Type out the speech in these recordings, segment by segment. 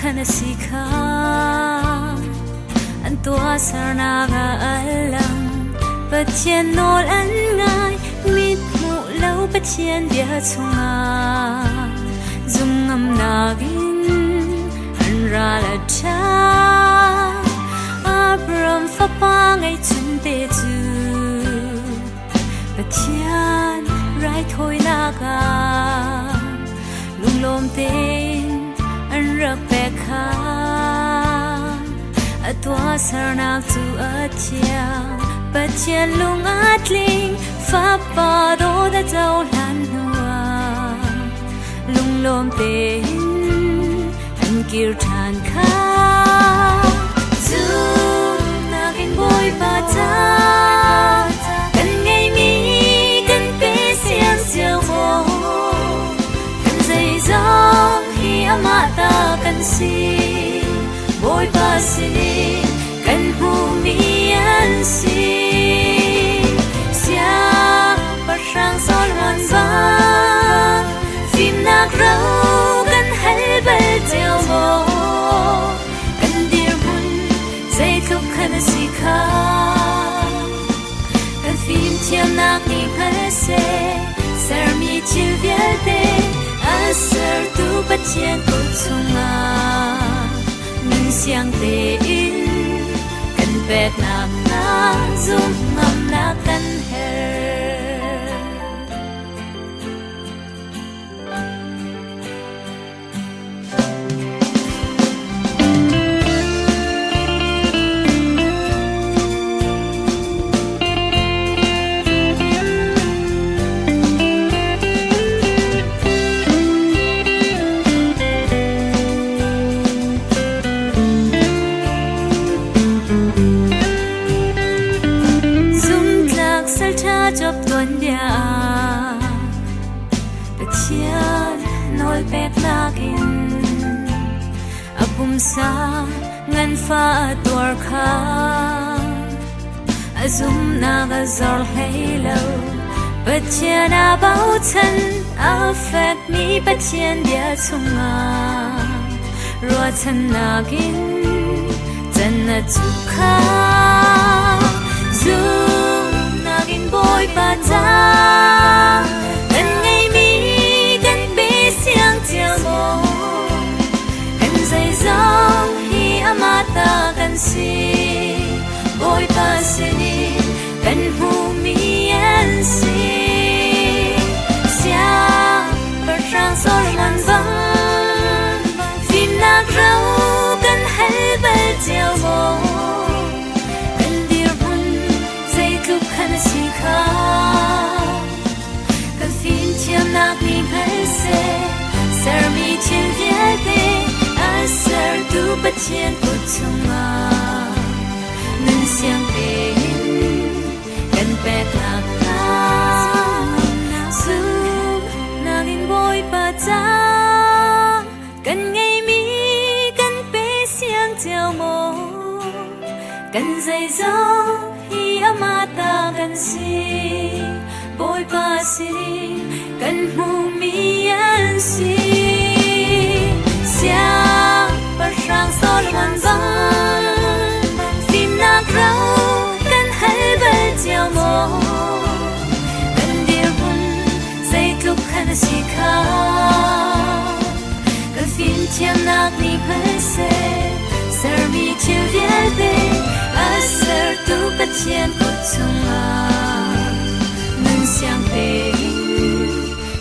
khan a si kha an tuahsernak ah a lang. Pathian nawl an ngai, mit hmuh lo Pathian bia chungah zumhngamnak in an ral a ṭha. Abraham fapa ngeihchunte cu Pathian raithawinak ah lunglawm tein an rak pek kha. A tuahsernak cu a thiang, Pathian lung a tling, fapa dawt a cohlan hnuah lunglawm tein an kir ṭhan kha. Zumhnak in Bawipa ca kan ngeihmi kan pe siang cio maw? Kan zeizong hi amah ta kan si. Bawipa sinin kan hmuhmi an si. Siangpahrang Solomon bang fimnak ro kan hal bal cio maw? Kan dirhmun zeitluk khan a si kha kan fimthiamnak nih hngal seh. Sermi thil vialte a sertu Pathian kut chungah nun siang tein kan peknak hna zumhngamnak kan herh. Zumtlak salṭha job tuanbia ah Pathian nawlpeknak in a pumsa nganfa a tuar kha a zumhnak a zor hlei lo. Pathian aa bochan, a fekmi Pathian bia chungah ruahchannak in can a cu kha. Zumhnak in Bawipa ca kan ngeihmi kan pe siang cio maw? Kan zeizong hi amah ta kan si. Bawipa sinin kan hmuhmi an si. Siangpahrang Solomon bang fimnak ro kan hal bal cio maw? Kan dirhmun zeitluk khan a si kha kan fimthiamnak nih hngal seh. Sermi thil vialte a sertu Pathian kut chungah nun siang tein kan peknak hna. Zumhnak in Bawipa ca kan ngeihmi kan pe siang cio maw? Kan zeizong hi amah ta kan si. Bawipa sinin kan hmuhmi an si. Siangpahrang Solomon bang fimnak ro kan hal bal cio maw? Kan dirhmun zeitluk khan a si kha kan fimthiamnak nih hngal seh. Sermi thil vialte a sertu Pathian kut chungah nun siang tein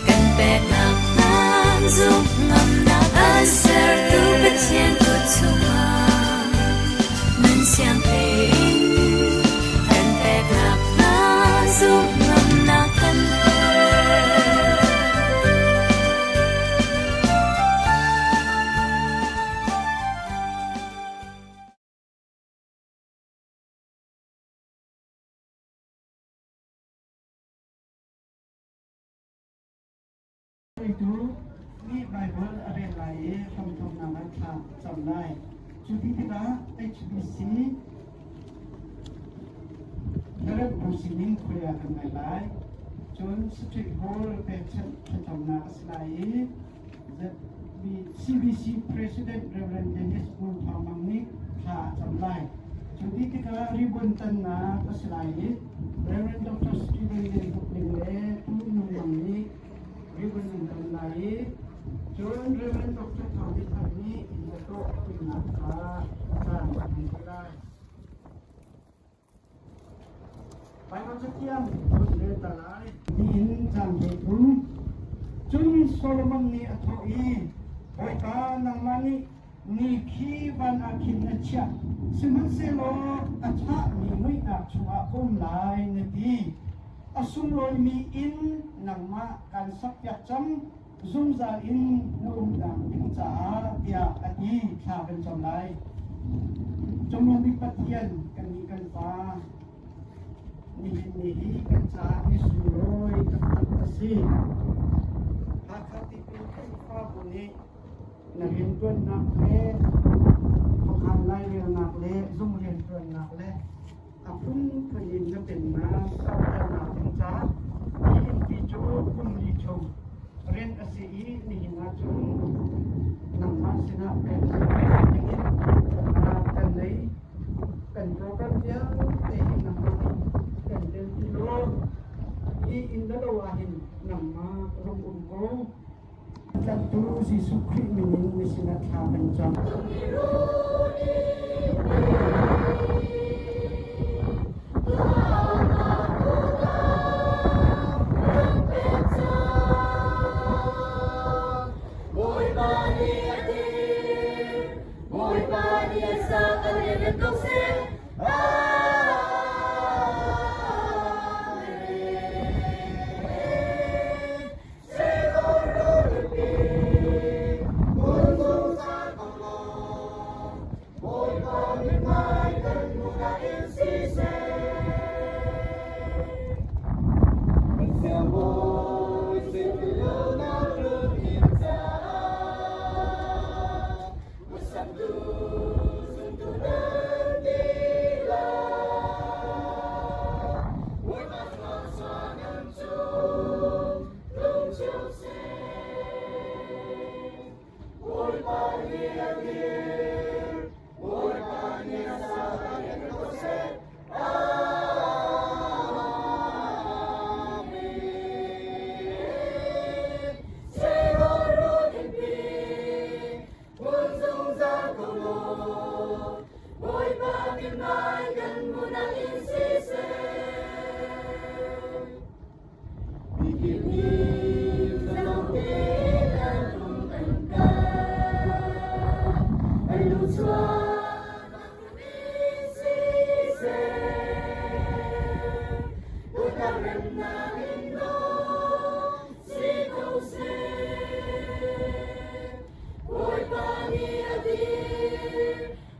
kan peknak hna zumhngamnak a sertu Pathian kut chungah nun siang tein kan peknak hna zumhngamnak kan herh. Hruaitu nih Baibal a rel lai i hramthawknak ah thla cam lai. Cu ti tikah HBC Hlaremh bu sinin khuai ah kan ngai lai. Cun Street Hall pekchanh thlacamnak a si lai i ZB. CBC President Rev. Dennis Ngun Thawng Mang nih thla a cam lai. Cu ti tikah ribbon tannak a si lai i Rev. Dr. Stephen Lian Tuk Ling le Pu Nung Mang nih ribbon an tan lai i cun Rev. Dr. Thawng Ni Thang nih inn le tawh puinak kha caan a hman te lai. Baibal cathiang hun rel ta lai. Nihin caan 33. Cun Solomon nih a thawh i, Bawipa, nangmah nih ni khi van ah khin na chiah, sihmanhsehlaw a chahmi muihnak chungah ka um lai, na ti. A sunglawimi inn nangmah kan sakpiak cang, zungzal in na umnak ding caah, tiah a ti. Thla kan cam lai. Cungnung bik Pathian, kannih kan Pa, nihin ni hi kan caah ni sunglawi taktak a si. Hakha tipil Khrihfabu nih na rianṭuannak le khuakhan lairelnak le zung rianṭuannak le a phunphun in na pennak sauternak ding caah hi innpi cu kum li chung rian a si i nihin ah cun nangmah sinah pek dingin kan nei. Kan program vialte hi nangmah nih kan telpi law hi inn na lo ah hin nangmah rung um ko. Tlanhtu Jesuh Khrih min in na sinah thla kan cam.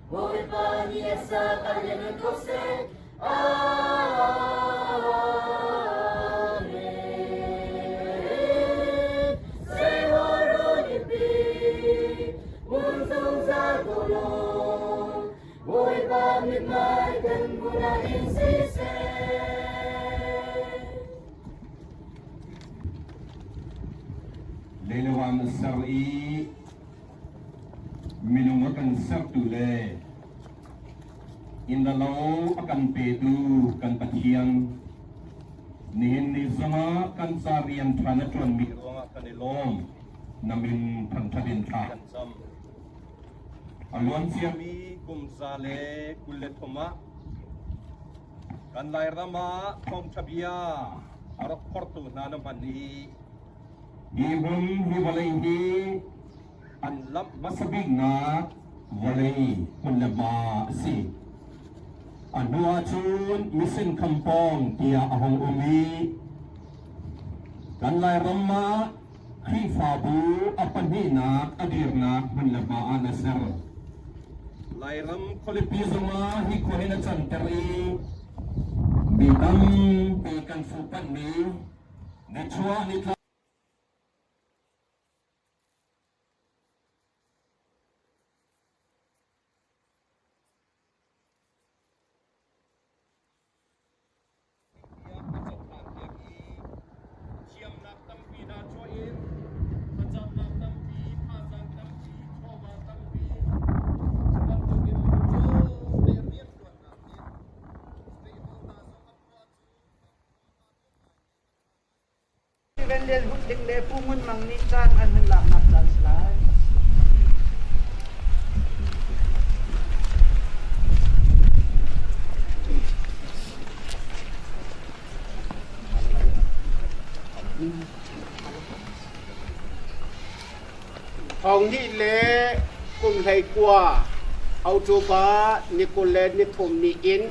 Bawipa nih a sak a rian ko seh. Leilawan a ser i minung a kan sertu le inn le lo a kan petu kan Pathian nihin ni zongah kan ca rian ṭha na ṭuanmi ruangah kan i lawm. Na min thangṭhat in thla kan cam. A luanciami kum 123 ah kan Lairam ah thawngṭha bia a rak phortu hna na hman i hi hmun hi vawlei hi an lamh hmasa biknak vawlei hmun le hma a si. A hnu ahcun Mission Khampawng tiah a hung um i kan Lairam ah Khrihfabu a pahnihnak a dirnak hmun le hma ah na ser. Lairam khualipi zongah hi khua hi na canter i mi tampi kan fuhpanhmi nichuah nitlak Thiamnak tampi hna chuah in thlacamnak tampi, thazaang tampi. Mang nih caan an hun laknak caan si lai. Thawng hnih le kum 19 October ni 23 ni in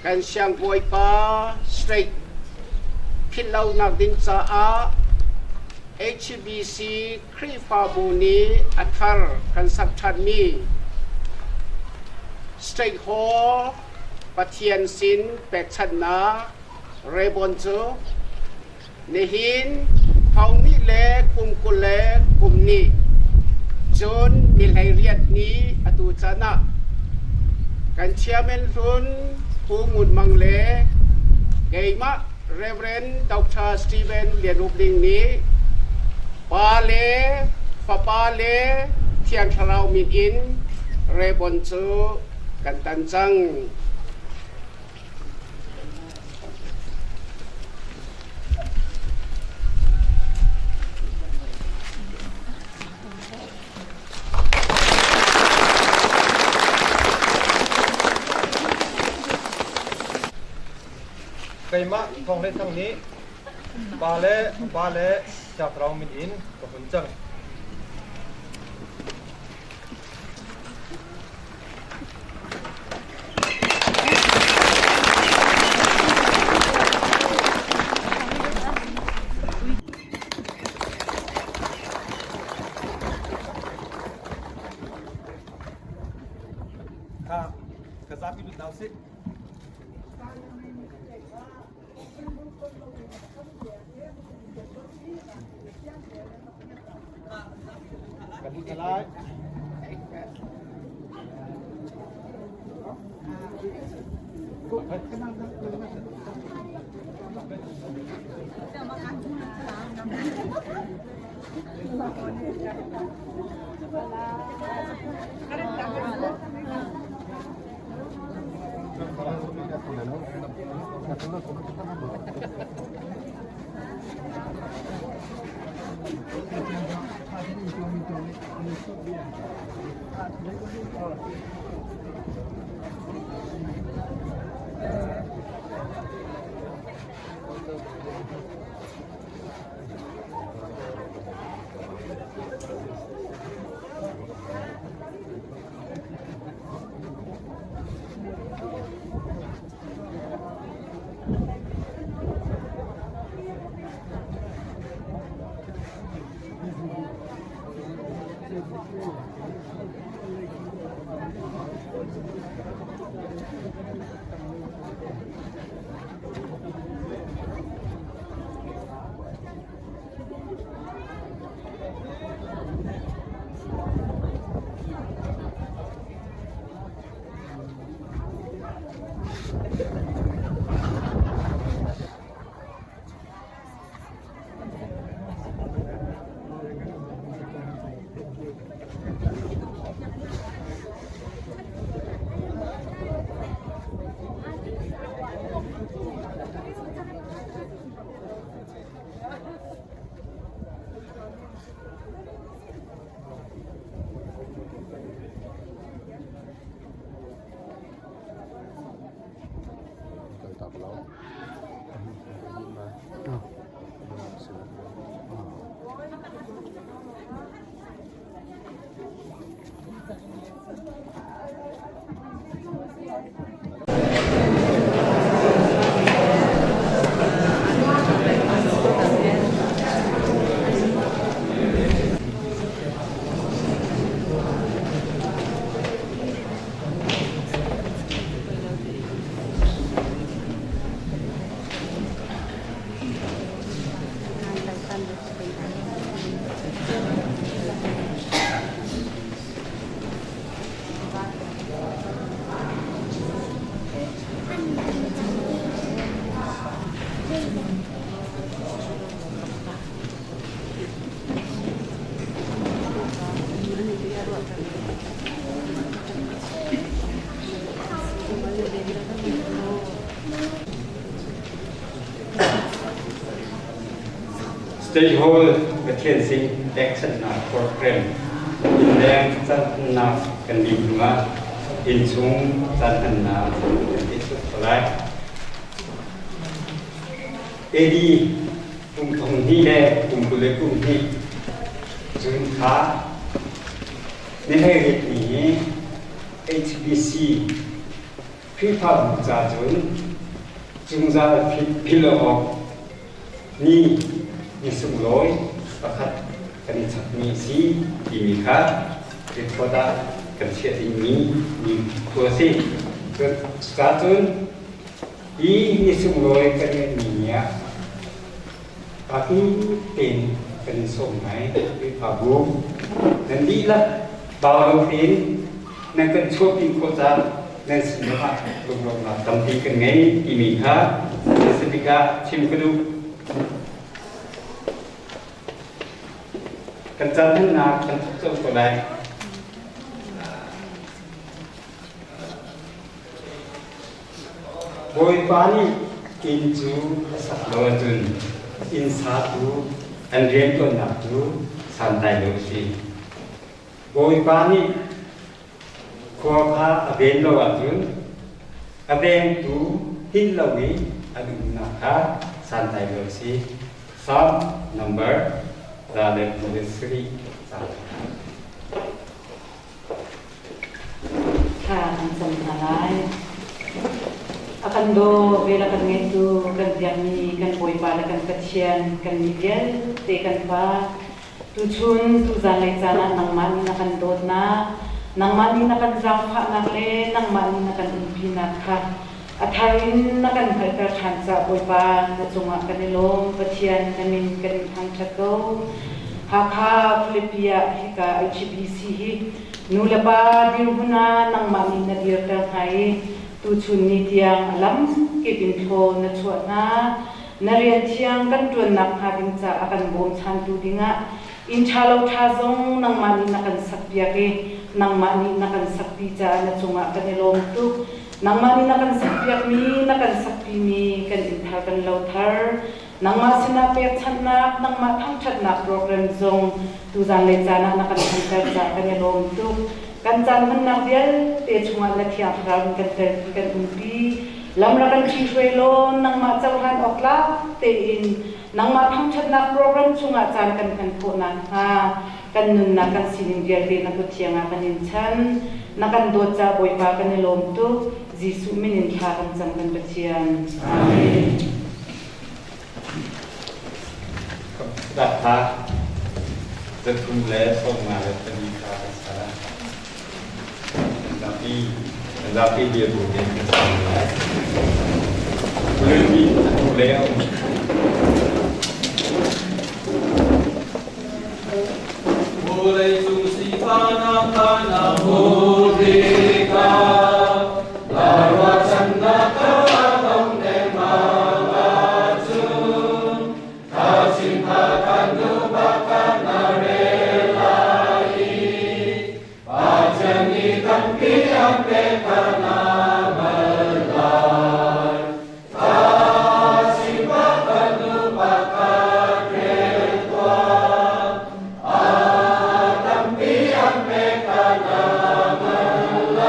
kan siangbawipa Strait philhlonak ding caah HBC Khrihfabu nih a thar kan sak ṭhanmi Strait Hall Pathian sin pekchanhnak Rebon cu Nihin thonghnih le kum 20 le kum nih cun ni 18 ni atu caan ah kan chairman hlun Pu Ngun Mang le keimah Reverend Dr. Stephen Lian Uk Ding nih Pa le Fapa le Thiang Thlarau min in rebon cu kan tan cang. Keimah Thawng Le Thang nih pa le pa le Siangthlarau min in ka hun cang. Kha ka zapi lut hna usih. Kan lut lai. State Hall Pathian sin pekchanhnak program innleng cannak kan dih hnuah innchung canhmannak kan ti suk ko lai. AD kum thong hnih le kum 22 June thla ni 18 ni hi HBC Khrihfabu ca cun zungzal philh awk ni ni sunglawi pakhat kan i chapmi a si timi kha record ah kan chiah dingmi ni khua a si. Cuka cun hi ni sunglawi kan ngeihmi ni ah kaki tein kan in sawm ngai Khrihfabu nan dihlak bau lo tein nan kan chuahpi khawh caah nan sinah ah lunglawmhnak tampi kan ngei timi kha specific ah chim ka duh. Kan caan hmannak kan thawk colh ko lai. Bawipa nih inn cu a sak lo ahcun inn satu an rianṭuannak cu santlai lo a si. Bawipa nih khua kha a ven lo ahcun a vengtu hngilh lo i an umnak kha santlai lo a si. Psalm number 127 ca. Thla kan cam hna lai. A kan daw, vel a kan ngeitu, kan biakmi kan Bawipa le kan Pathian, kan mi vialte kan Pa, Tuchun tuzanlei caan ah nangmah nih na kan dawtnak, nangmah nih na kan zaangfahnak le nangmah nih na kan umpinak kha a thar in na kan hngalhter ṭhan caah Bawipa na cungah kan i lawm. Pathian na min kan in thangṭhat ko. Hakha Philippi ah hika HBC hi nu le pa dirhmun ah nangmah nih na dirter hna i tuchun ni tiang a lam kip in thlaw na chuah hna. Na rian thiang kan ṭuannak hnga ding caah kan bawmchantu dingah inn ṭha lo ṭha zong nangmah nih na kan sakpiak i nangmah nih na kan sakpi caah na cungah kan i lawm tuk. Nangmah nih na kan sakpiakmi, na kan sakpimi kan inn thar kan lo thar. Nangmah sinah pekchanhnak, nangmah thangṭhatnak program zong tuzanlei caan ah na kan hmanter caah kan i lawm tuk. Kan caan hmannak vialte chungah na Thiang Thlarau in kan telpi kan umpi. Lam rak kan ṭhihruai law nangmah cohlan awk tlak tein nangmah thangṭhatnak program chungah caan kan hman khawh nakhnga kan nunnak kan sining vialte na kut thiang ah kan in chan. Na kan dawt caah Bawipa kan i lawm tuk. Jesuh min in thla kan cam kan Pathian. Amen. Kha 354 kha kan sa. Zapi zapi bia bu te kan sa lai. Kului le a um. Vulei cung sifahnak na hmu tikah, Lai ruahchannak ka dong dengmang ahcun, Thachin kha kan duh bak kan na rel lai i, Pathian nih tampi an pek kha na hngalh lai. Thachin bak kan duh bak kan rel tuah, A tampi an pek kha na hngalh lai.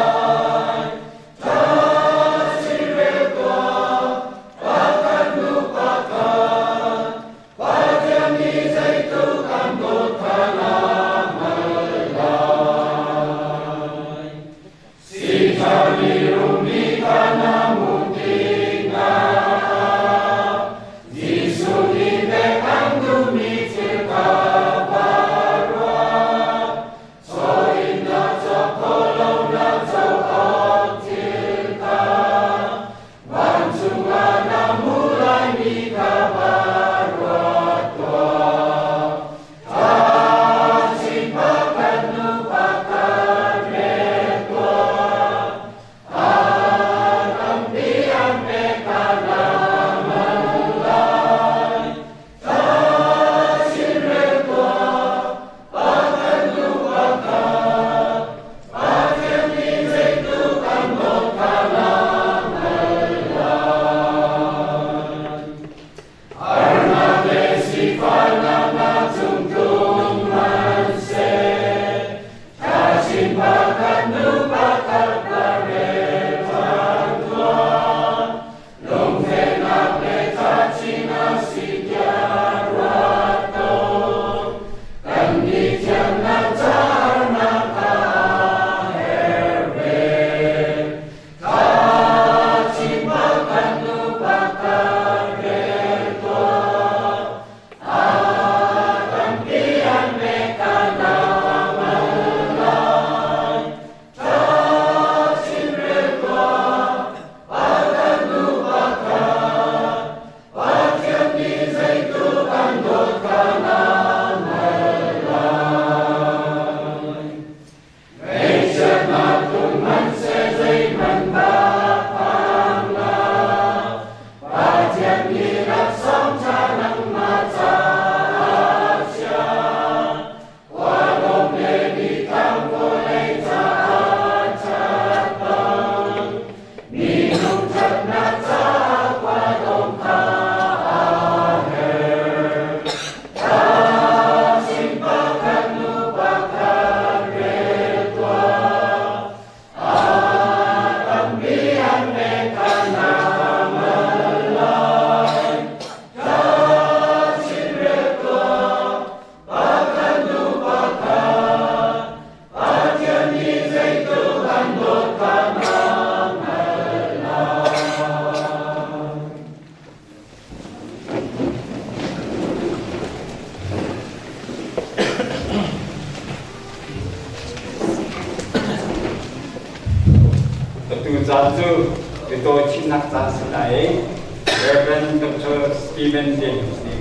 Tuzaan cu biatawi chimnak caan si lai i Reverend Dr. Stephen James nih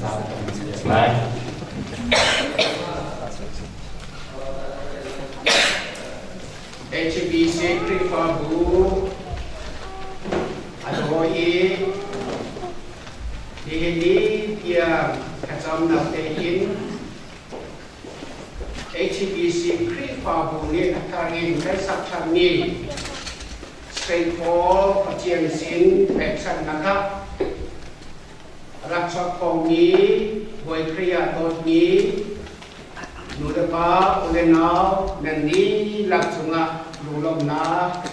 caan kan pek lai. HBC Khrihfabu a dawi i nihin ni tiang thlacamnak tein HBC Khrihfabu nih a thar in kan sak ṭhanmi St. Paul Pathian sin pekchanhnak ah rak chuak khomi Bawi Khrih ah dawtmi nu le pa u le nau nan dihlak cungah lunglawmhnak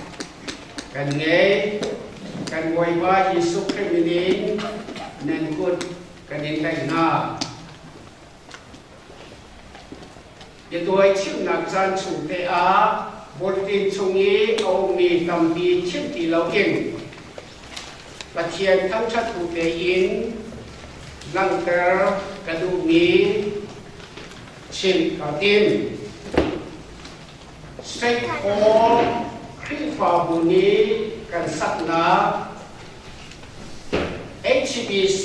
kan ngei. Kan Bawipa Jesuh Khrih min in nan kut kan in tlaih hna. Biatuai chimhnak caan chung te ah bulletin chung i a ummi tampi chim ti loin Pathian thangṭhat bu tein langhter ka duhmi chimh kaa tim. State Hall Khrihfabu nih kan saknak HBC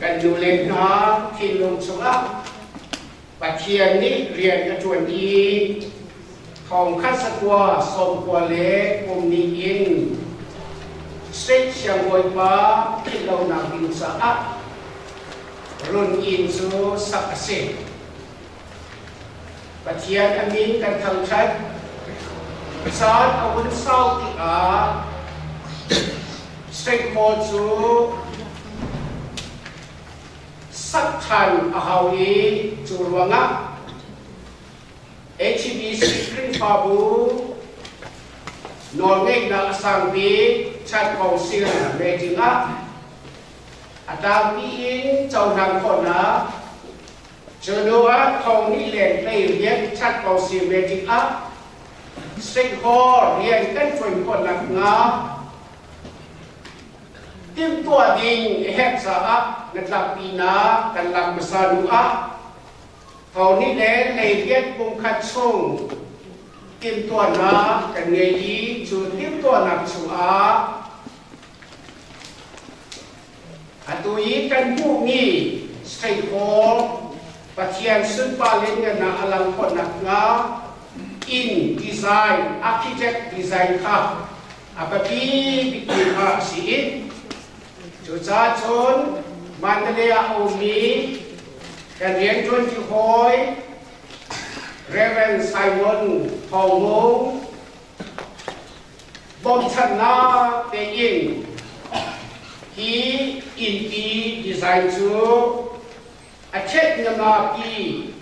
kan nule hna thinlung chungah Pathian nih rian a ṭuan i thongkhat sakua sawmkua le kum ni in state siangbawipa philhlonak ding caah run inn cu sak a si. Pathian a min kan thangṭhat. Caan a vun sau tikah state hall cu sak ṭhan a hau i cu ruangah HBC Khrihfabu nawlngeihnak a sang bik Chan Council meeting ah a tlangpi in cohlan khawhnak cu hnu ah thong nih len 12 Chan Council meeting ah State Hall rian kan ṭuan khawh nakhnga Timhtuah ding a herh caah na tlakpinak kan lak hmasa hnu ah tho nih le 12 kum khat chung timhtuahnak kan ngei i cu timhtuahnak chungah atu i kan hmuhmi State Hall Pathian sunpar lianngannak a lang khawh nakhnga inn design architect design kha a biapi bikmi kha a si i cucaah cun Mandalay ah a ummi kan rianṭuanṭi hawi Reverend Simon Thawng Mung bawmchannak tein hi innpi design cu a ṭhetnama pi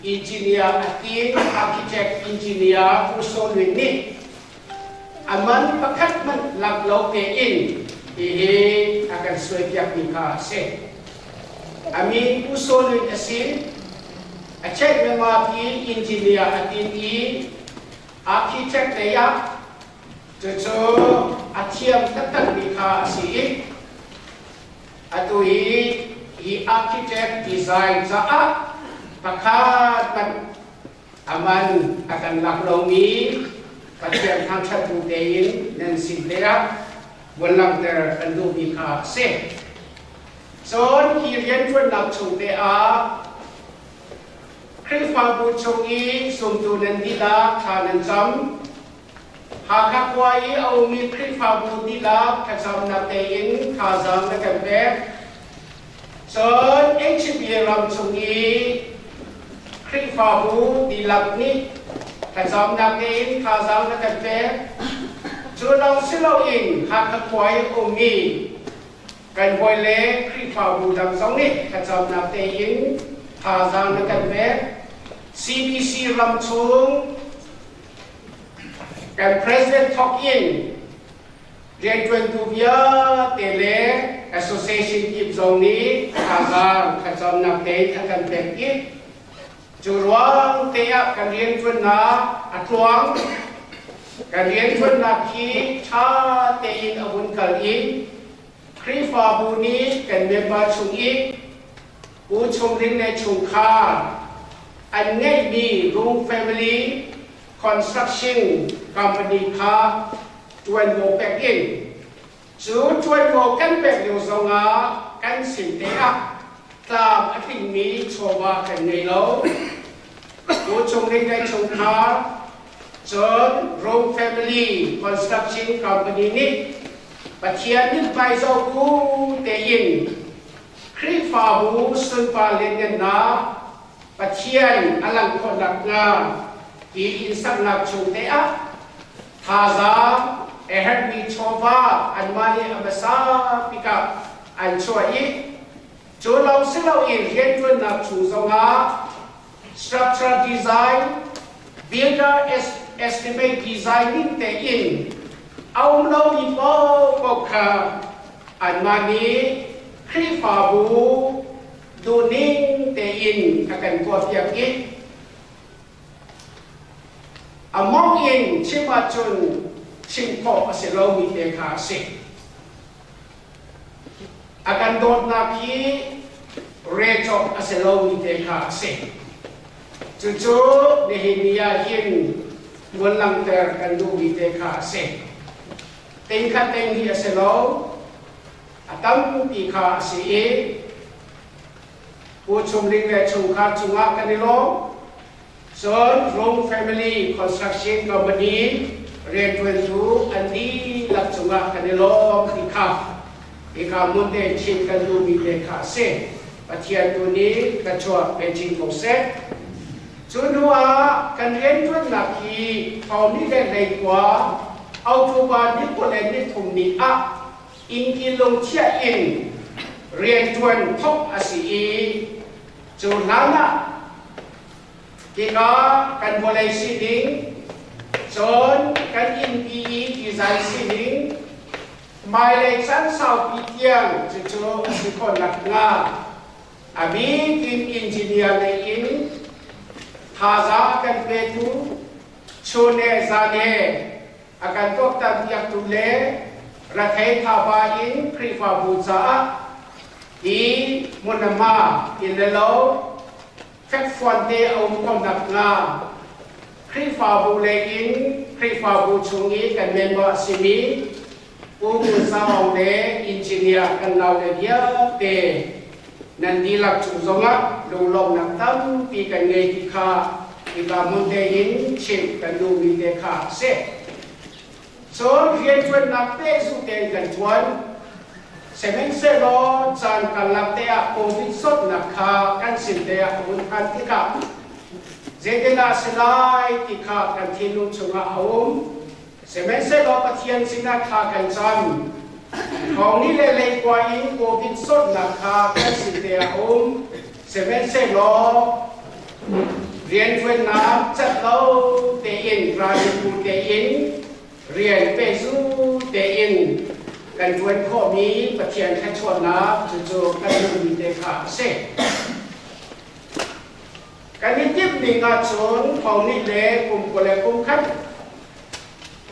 engineer a tin architect engineer U Saw Lwin nih a man pakhat hmanh lak lo tein hihi a kan suaipiakmi kha a si. A min U Saw Lwin a si. A ṭhetnama pi engineer a tin i architect lei ah cucu a thiam taktakmi kha a si i Atu hi hi architect design caah pakhat hmanh a man a kan lak lomi Pathian thangṭhat bu tein nan sin te ah vun langhter kan duhmi kha a si. Cun hi rianṭuannak chung te ah Khrihfabu chung i zumtu nan dihlak thla nan cam. Hakha khua i a ummi Khrihfabu dihlak thlacamnak tein thazaang na kan pek. Cun HB ram chung i Khrihfabu dihlak nih thlacamnak tein thazaang na kan pek. Cu lawng si loin Hakha khua i a ummi kan hawile Khrihfabu dang zong nih thlacamnak tein thazaang na kan pek. CBC ram chung Kan president thawk in rianṭuantu vialte le association kip zong nih thazaang thlacamnak tein a kan pek i cu ruang te ah kan rianṭuannak a tluang. Kan rianṭuannak hi ṭha tein a vun kal i Khrihfabu nih kan member chung i U Chung Ling le chungkhar an ngeihmi Rung Family Construction Company kha Ṭuanvo pek in cu ṭuanvo kan pek lio zongah kan sin te ah tlam a tlingmi chawva kan ngei lo. Tuchung ning le chungkhar cun Rome Family Construction Company nih Pathian mithmai zoh bu tein Khrihfabu sunpar lianngannak Pathian a langh khawh nakhnga hi inn saknak chung te ah thazaang a herhmi chawva anmah nih a hmasa bik ah an chuah i cu lawng si loin rianṭuannak chung zongah structural design, builder estimate design ning tein a um lomi paohpaoh kha anmah nih Khrihfabu duhning tein a kan tuahpiak i a mong in chim ahcun chim khawh a si lomi te kha a si. A kan dawtnak hi recawk a si lomi te kha a si. Cucu nihin ni ah hin vun langhter kan duhmi te kha a si. Ting khat ting hi a si lo, a tampi kha a si i Pu Chum Ling le chungkhar cungah kan i lawm. Cun Rome Family Construction Company rianṭuantu an dihlak cungah kan i lawm ti kha hika hmun te chim kan duhmi te kha a si. Pathian tu nih thluachuah pe chin ko seh. Cu hnu ah kan rianṭuannak hi Thawni le Hleikua October ni 23 ni ah Innki lungchiah in rianṭuan thawk a si i cu hlan ah hika kan vawlei sining, cun kan innpi i design sining, hmailei caan saupi tiang cucu a si khawh nakhnga a bik in engineer lei in thazaang a kan petu chun he zan he A kan tuaktan piaktu le rethei thaba in Khrihfabu caah hi hmunhma inn le lo fekfuan te a um ko nakhnga Khrihfabu lei in Khrihfabu chung i kan member a simi Pu Ngun Sang Aung le engineer kan naule vialte nan dihlak cung zongah lunglawmhnak tampi kan ngei ti kha hika hmun tein chimh kan duhmi te kha a si. Cun rianṭuannak pehzulh tein kan ṭuan. Sihmanhsehlaw caan karlak te ah COVID zawtnak kha kan sin te ah a vun phan tikah zeitindah a si lai ti kha kan thinlung chungah a um. Sihmanhsehlaw Pathian sinah thla kan cam. Thawng ni le leikua in COVID zawtnak kha kan sin te ah a um. Sihmanhsehlaw rianṭuannak cat lo tein ralrinbu tein rian pehzu tein kan ṭuan khawhmi Pathian thluachuahnak cucu kan hmuhmi te kha a si. Kan i timh ning ahcun thong nih le kum 21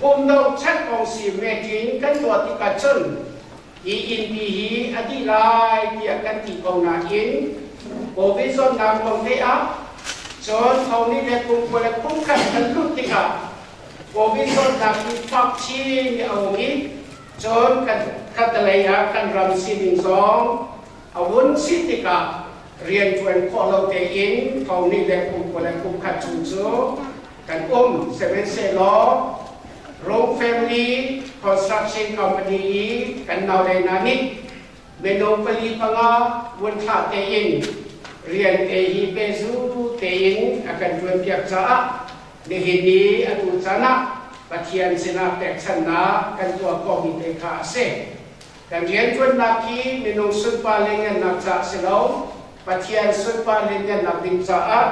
kum do chat kong si meeting kan tuah tikah cun hi innpi hi a dih lai tiah kan ti ko nain COVID zawtnak kong te ah cun thong nih le kum 21 kan lut tikah COVID zawtnak hi fak chin a um i cun kan khatalei ah kan ram sining zong A vun si tikah rianṭuan khawh lo tein thong nih le kum 21 chung cu kan um. Sihmanhsehlaw Rome Family Construction Company i kan naule hna nih minung pali panga vun thlah tein rian te hi pehzu tein a kan ṭuanpiak caah nihin ni atu caan ah Pathian sinah pekchanhnak kan tuah khawhmi te kha a si. Kan rianṭuannak hi minung sunpar le ngannak caah si lo, Pathian sunpar le ngannak ding caah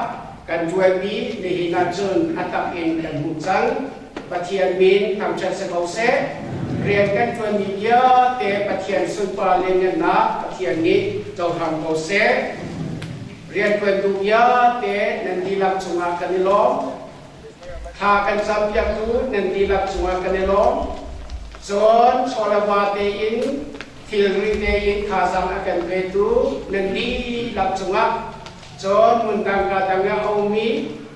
kan ṭuanmi nihin ahcun a tak in kan hmuh cang. Pathian min thangṭhat si ko seh. Rian kan ṭuanmi vialte Pathian sunpar le ngannak Pathian nih cohlang ko seh. Rianṭuan duh vialte nan dihlak cungah kan i lawm. Thla kan campiaktu nan dihlak cungah kan i lawm. Cun chawleva tein thilri tein thazaang a kan petu nan dihlak cungah cun hmundang ka dang ah a ummi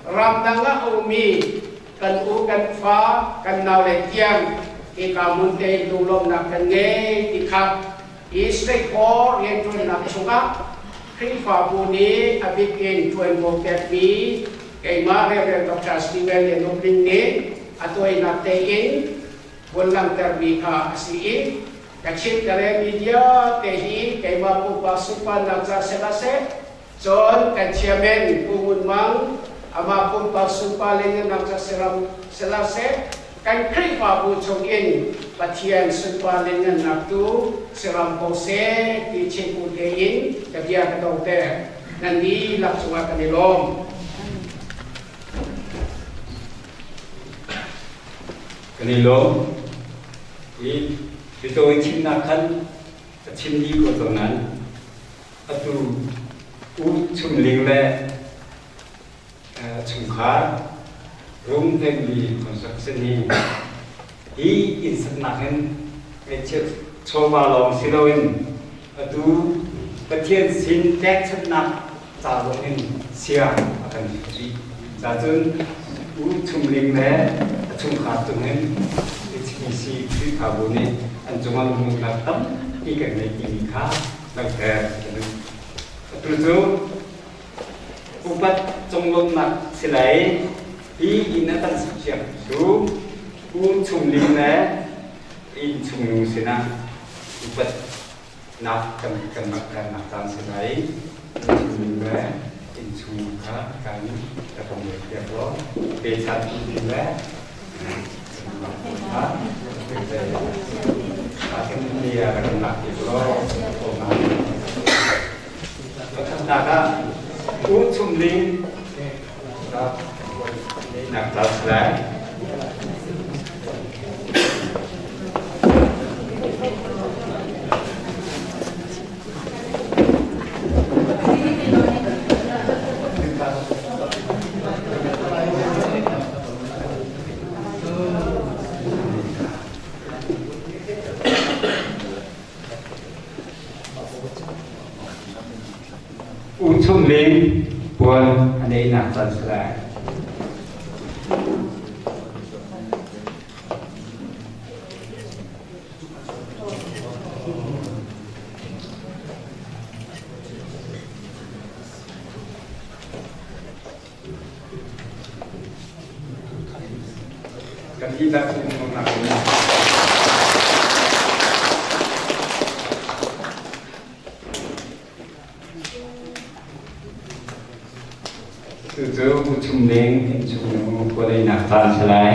ramdang ah a ummi kan u kan fa kan naule tiang Hika hmun te in lunglawmhnak kan ngei ti kha hi state hall rianṭuannak chungah Khrihfabu nih a bik in ṭuanvo pekmi keimah Rev. Dr. Steven Lian Uk Ling nih a tawinak tein vun langhtermi kha a si i Kachin Karen media te hi keimah pumpak sunparnak ca sehlah cun kan chairman Pu Ngun Mang amah pumpak sunpar le nunnak ca sehlah kan Khrihfabu chungin Pathian sunpar le ngannak tu siram ko seh ti chimpu tein ka bia ka dongter. Nan dihlak cungah kan i lawm. Kan i lawm. I bitawi chimnak khan ka chim dih ko cang nain atu U Chum Ling le chungkhar Room Family Construction hi hi inn saknak hin ngaihchiat chawva lawng si loin atu Pathian sin pekchanhnak ca zong in sia a kan rih. Cacun U Chum Ling le a chungkhar cung hin HBC Khrihfabu nih an cungah lungnak tampi kan ngei timi kha langhter kan duh. Atu cu Upat conglawmhnak si lai. Hi inn a kan sakpiak cu U Chum Ling le inn chungnu sinah upatnak kan kan langhternak caan si lai. U Chum Ling le inn chungnu kha kan ka tong piak law pechan U Ling le kha kan lak piak law Pakhatnak ah U Chum Ling nak ca si lai. U Chum Ling puan a neihnak caan si lai. Kan dihlak in nak in Cucu U Chum Ling innchung puaneinak caan si lai.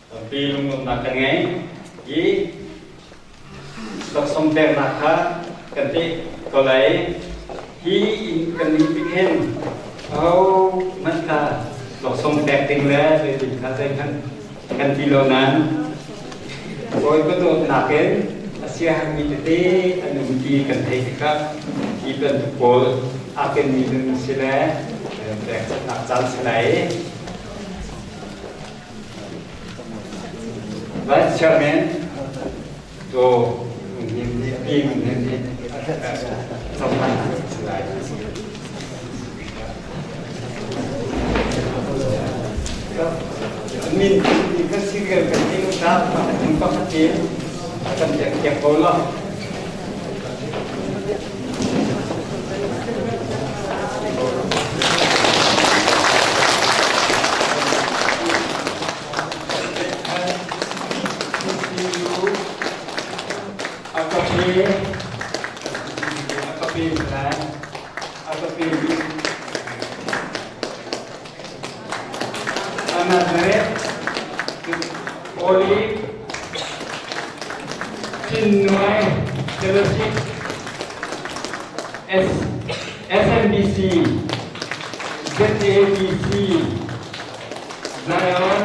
Tampi lunglawmhnak kan ngei i laksawng peknak kha kan ti ko lai. Hi inn kan ning tik hin aho hmanh kha laksawng pek ding le zeitin kha zeihmanh kan ti lo nain Bawi dawtnak in a siaherhmi tete an um ti kan theih tikah hi bantuk pawl aa kenmi nun si le pekchanhnak caan si lai. Vice Chairman to Pi Ngun Hnin nih cohlan si lai. Min kan si kan kan ding ta pakhat pakhat in kan piak piak ko lo. Akapi akapi plan akapi Nazareth Olive Chinnuai Fellowship S SMBC ZABC Zion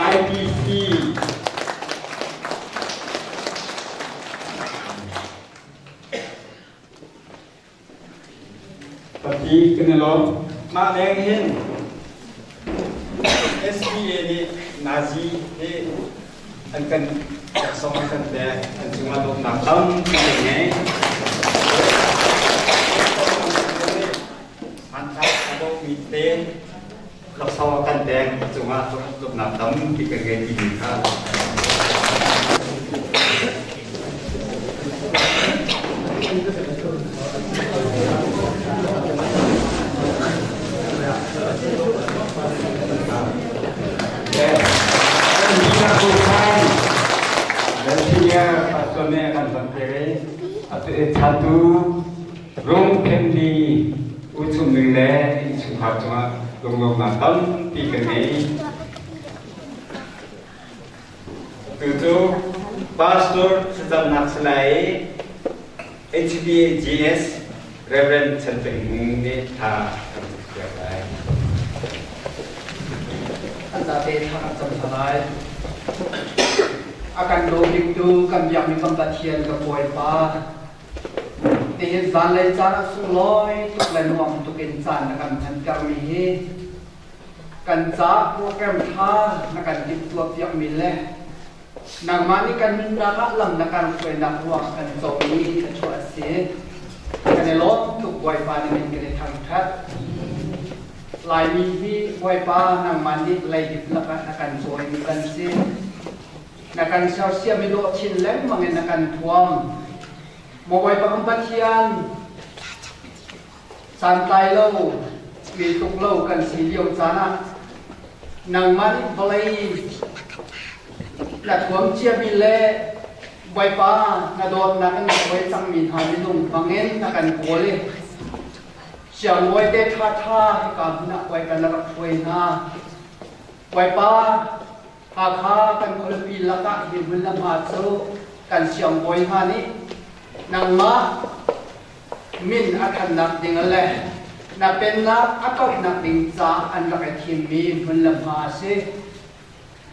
IBC Pati kan i lawm. Mah leng hin SBA nih Nazi hi An kan laksawng an kan pek. An cungah dawtnak tampi kan ngei. Hmanthlak a dawhmi te laksawng a kan pek. A cungah dawtnak tampi kan ngei timi kha. Chatu Rung Family U Chung Ning le innchungkhar cungah lunglawmhnak tampi kan ngei. Tucu Pastor thlacamnak salai HBGS Reverend Chan Peng Hmung nih thla kan piak lai. An zate thla kan cam hna lai. A kan daw biktu kan biakmi kan Pathian ka Bawipa nihin zanlei caan ah sunglawi tuk le nuam tuk in caan na kan hmantermi hi Kan caah program ṭha na kan timhtuahpiakmi le nangmah nih kan nunnak ah lam na kan hruainak ruang kan comi thluachuah a si. Kan i lawm tuk Bawipa na min kan i thangṭhat. Laimi hi Bawipa nangmah nih leidip lakah na kan cawimi kan si. Na kan sersiam i dawh chin lengmang in na kan thuam. Maw Bawipa kan Pathian, Santlai lo, mi tluk lo kan si lio caan ah nangmah nih vawlei na thuam ciami le Bawipa na dawtnak in na hruai cangmi hna minung hmangin na kan kawl i siangbawi te ṭhaṭha hika hmun ah Bawipa na rak hruai hna. Bawipa, Hakha kan khualipi lakah hi hmun le hma cu kan siangbawi hna nih nangmah min a thannak ding le na pennak a kauhnak ding ca an rak i thimmi hmun le hma a si.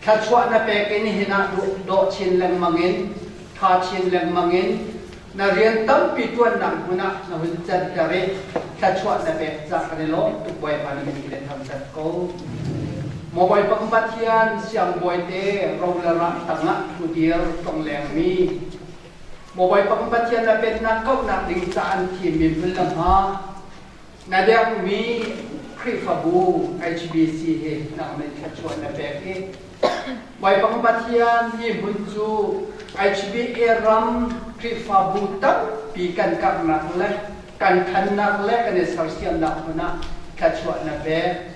Thluachuah na pek in hin ah dawh chin lengmang in, ṭha chin lengmang in na rian tampi ṭuannak hmun ah na hun canter i thluachuah na pek cah kan i lawm tuk Bawipa na min le thangṭhat ko. Maw Bawipa kan Pathian siangbawi te ro le rah tangah ṭhudir tlonglengmi Maw Bawipa kan Pathian na pennak kauhnak ding ca an thimmi hmun le hma na dermi Khrihfabu HBC hi nangmah thluachuah na pek i Bawipa kan Pathian hi hmun cu HBA ram Khrihfabu tampi kan karhnak le kan thannak le kan i sersiamnak hmun ah thluachuah na pek.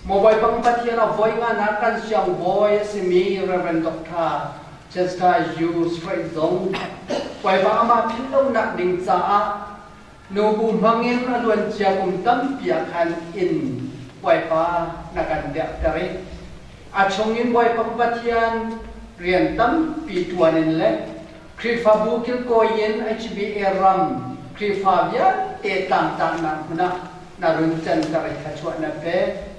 Maw Bawipa kan Pathian a voi nganak kan siangbawi a simi Reverend Dr. Chester U Strait zong Bawipa amah philh lonak ding caah nubu hmangin a luancia kum tampi ah khan inn Bawipa na kan derhter i a chungin Bawipa Pathian rian tampi ṭuan in le Khrihfabu kilkawi in HBA ram Khrihfa vialte tlangtlaknak hmun ah na run canter i thluachuah na pek.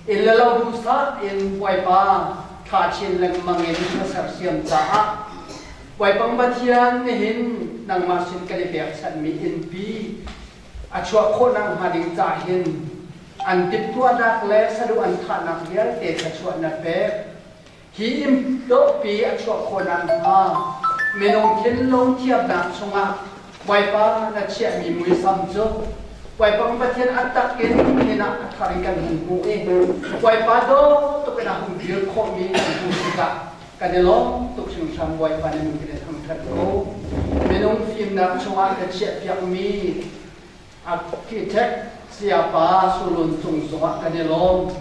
Inn le lo duhsah in Bawipa thla chin lengmang in na sersiam caah Bawipa Pathian nihin nangmah sin kan i pekchanhmi innpi a chuah khawhnak hnga ding ca hin an timhtuahnak le saduh an thahnak vialte thluachuah na pek. Hi inn dawhpi a chuah khawhnak hnga minung thinlung thiamnak chungah Bawipa na chiahmi muisam cu Bawipa Pathian a tak in hin ah a thar in kan hung hmuh i Bawipa dawh tuk in a hung dir khawhmi kan hmuh tikah kan i lawm tuk hringhran. Bawipa na min kan i thangṭhat ko. Minung fimnak chungah na chiahpiakmi Architect sayapa Sulun cung zongah kan i lawm.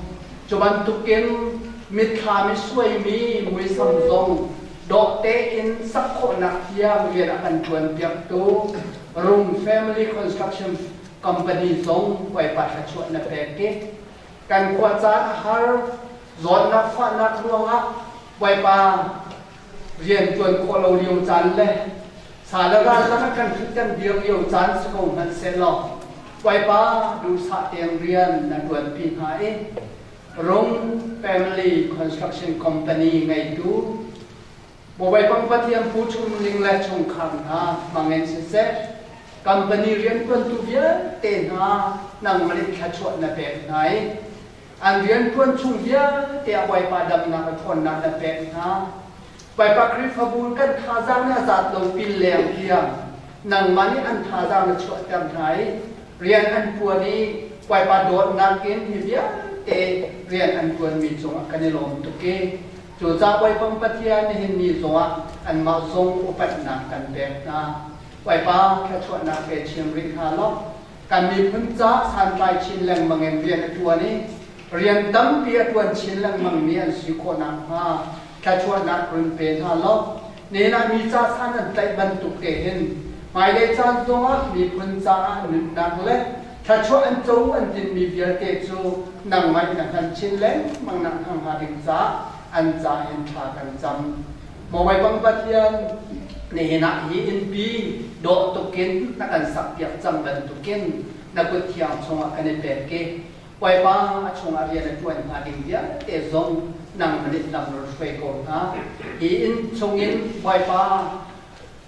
Cu bantukin mitthlam i suaimi muisam zong dawh tein sak khawhnak tiang rian a kan ṭuanpiaktu Rung Family Construction Company zong Bawipa thluachuah na pek i kan khua caan a har zawtnak fahnak ruangah Bawipa rianṭuan khawh lo lio caan le sa le ral lakah kan ṭhut kan dir lio caan si ko hmanh sehlaw Bawipa duhsah tein rian na ṭuanpi hna i Rung Family Construction Company ngeitu Bawipa Pathian Pu Chum Ling le chungkhar hna hmangin siseh company rianṭuantu vialte hna nangmah nih thluachuah na pek hna i An rianṭuan chung vialte ah Bawipa damnak le ṭhawnnak na pek hna. Bawipa Khrihfabu kan thazaang nih a zat lo pin leng tiang nangmah nih an thazaang na chuahter hna i rian an ṭuan i Bawipa dawtnak in hi vialte rian an ṭuanmi cungah kan i lawm tuk i cucaah Bawipa Pathian nihin ni zongah anmah zong upatnak kan pek hna. Bawipa thluachuahnak pe chin rih hna law kan miphun ca santlai chin lengmang in rian a ṭuan i rian tampi a ṭuan chin lengmangmi an si khawh nakhnga thluachuahnak run pe hna law nihin ah mi ca san an tlaih bantuk te hin hmailei caan zongah miphun caah nunnak le thluachuah an co an tinmi vialte cu nangmah in a hman chin lengmang nak hnga ding caah an ca in thla kan cam. Maw Bawipa Pathian, nihin ah hi innpi dawh tukin na kan sakpiak cang bantukin na kut thiang chungah kan i pek i Bawipa a chungah rian a ṭuan hnga ding vialte zong nangmah nih lam run hruai ko hna. Hi inn chungin Bawipa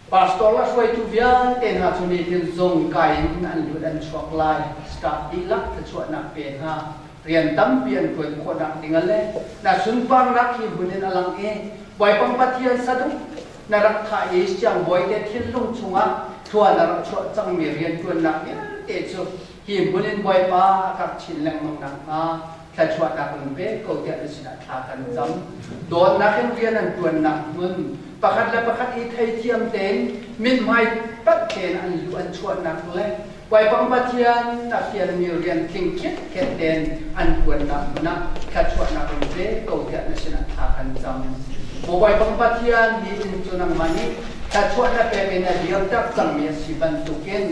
pastor le hruaitu vialte hna cu nihin zung kai in an lut an chuak lai. Staff dihlak thluachuahnak pe hna. Rian tampi an ṭuan khawhnak ding le na sunparnak hi hmun in a lang i Bawipa Pathian saduh na rak thah i siangbawi te thinlung chungah thlua na rak chuah cangmi rianṭuannak vialte cu hi hmun in Bawipa a karh chin lengmang nakhnga thluachuahnak in pe ko tiah na sinah thla kan cam. Dawtnak in rian an ṭuannak hmun pakhat le pakhat i theithiam tein mithmai panh tein an luh an chuahnak le Bawipa Pathian a fialmi rian tling khitkhet tein an ṭuannak hmun ah thluachuahnak in pe ko tiah na sinah thla kan cam. Maw Bawipa Pathian, hi inn cu nangmah nih thluachuah na pek in a dirter cangmi a si bantukin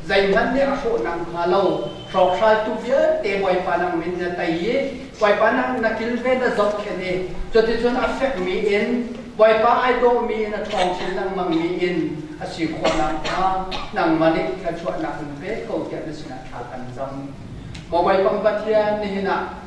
zeihmanh nih a hrawh nakhnga lo hrawkhraltu vialte Bawipa nang min na tei i Bawipa nang na kilven na zohkhenh i cuticun a fekmi in Bawipa ai dawhmi in a ṭhawng chin lengmangmi in a si khawh nakhnga nangmah nih thluachuahnak in pe ko tiah na sinah thla kan cam. Maw Bawipa Pathian, nihin ah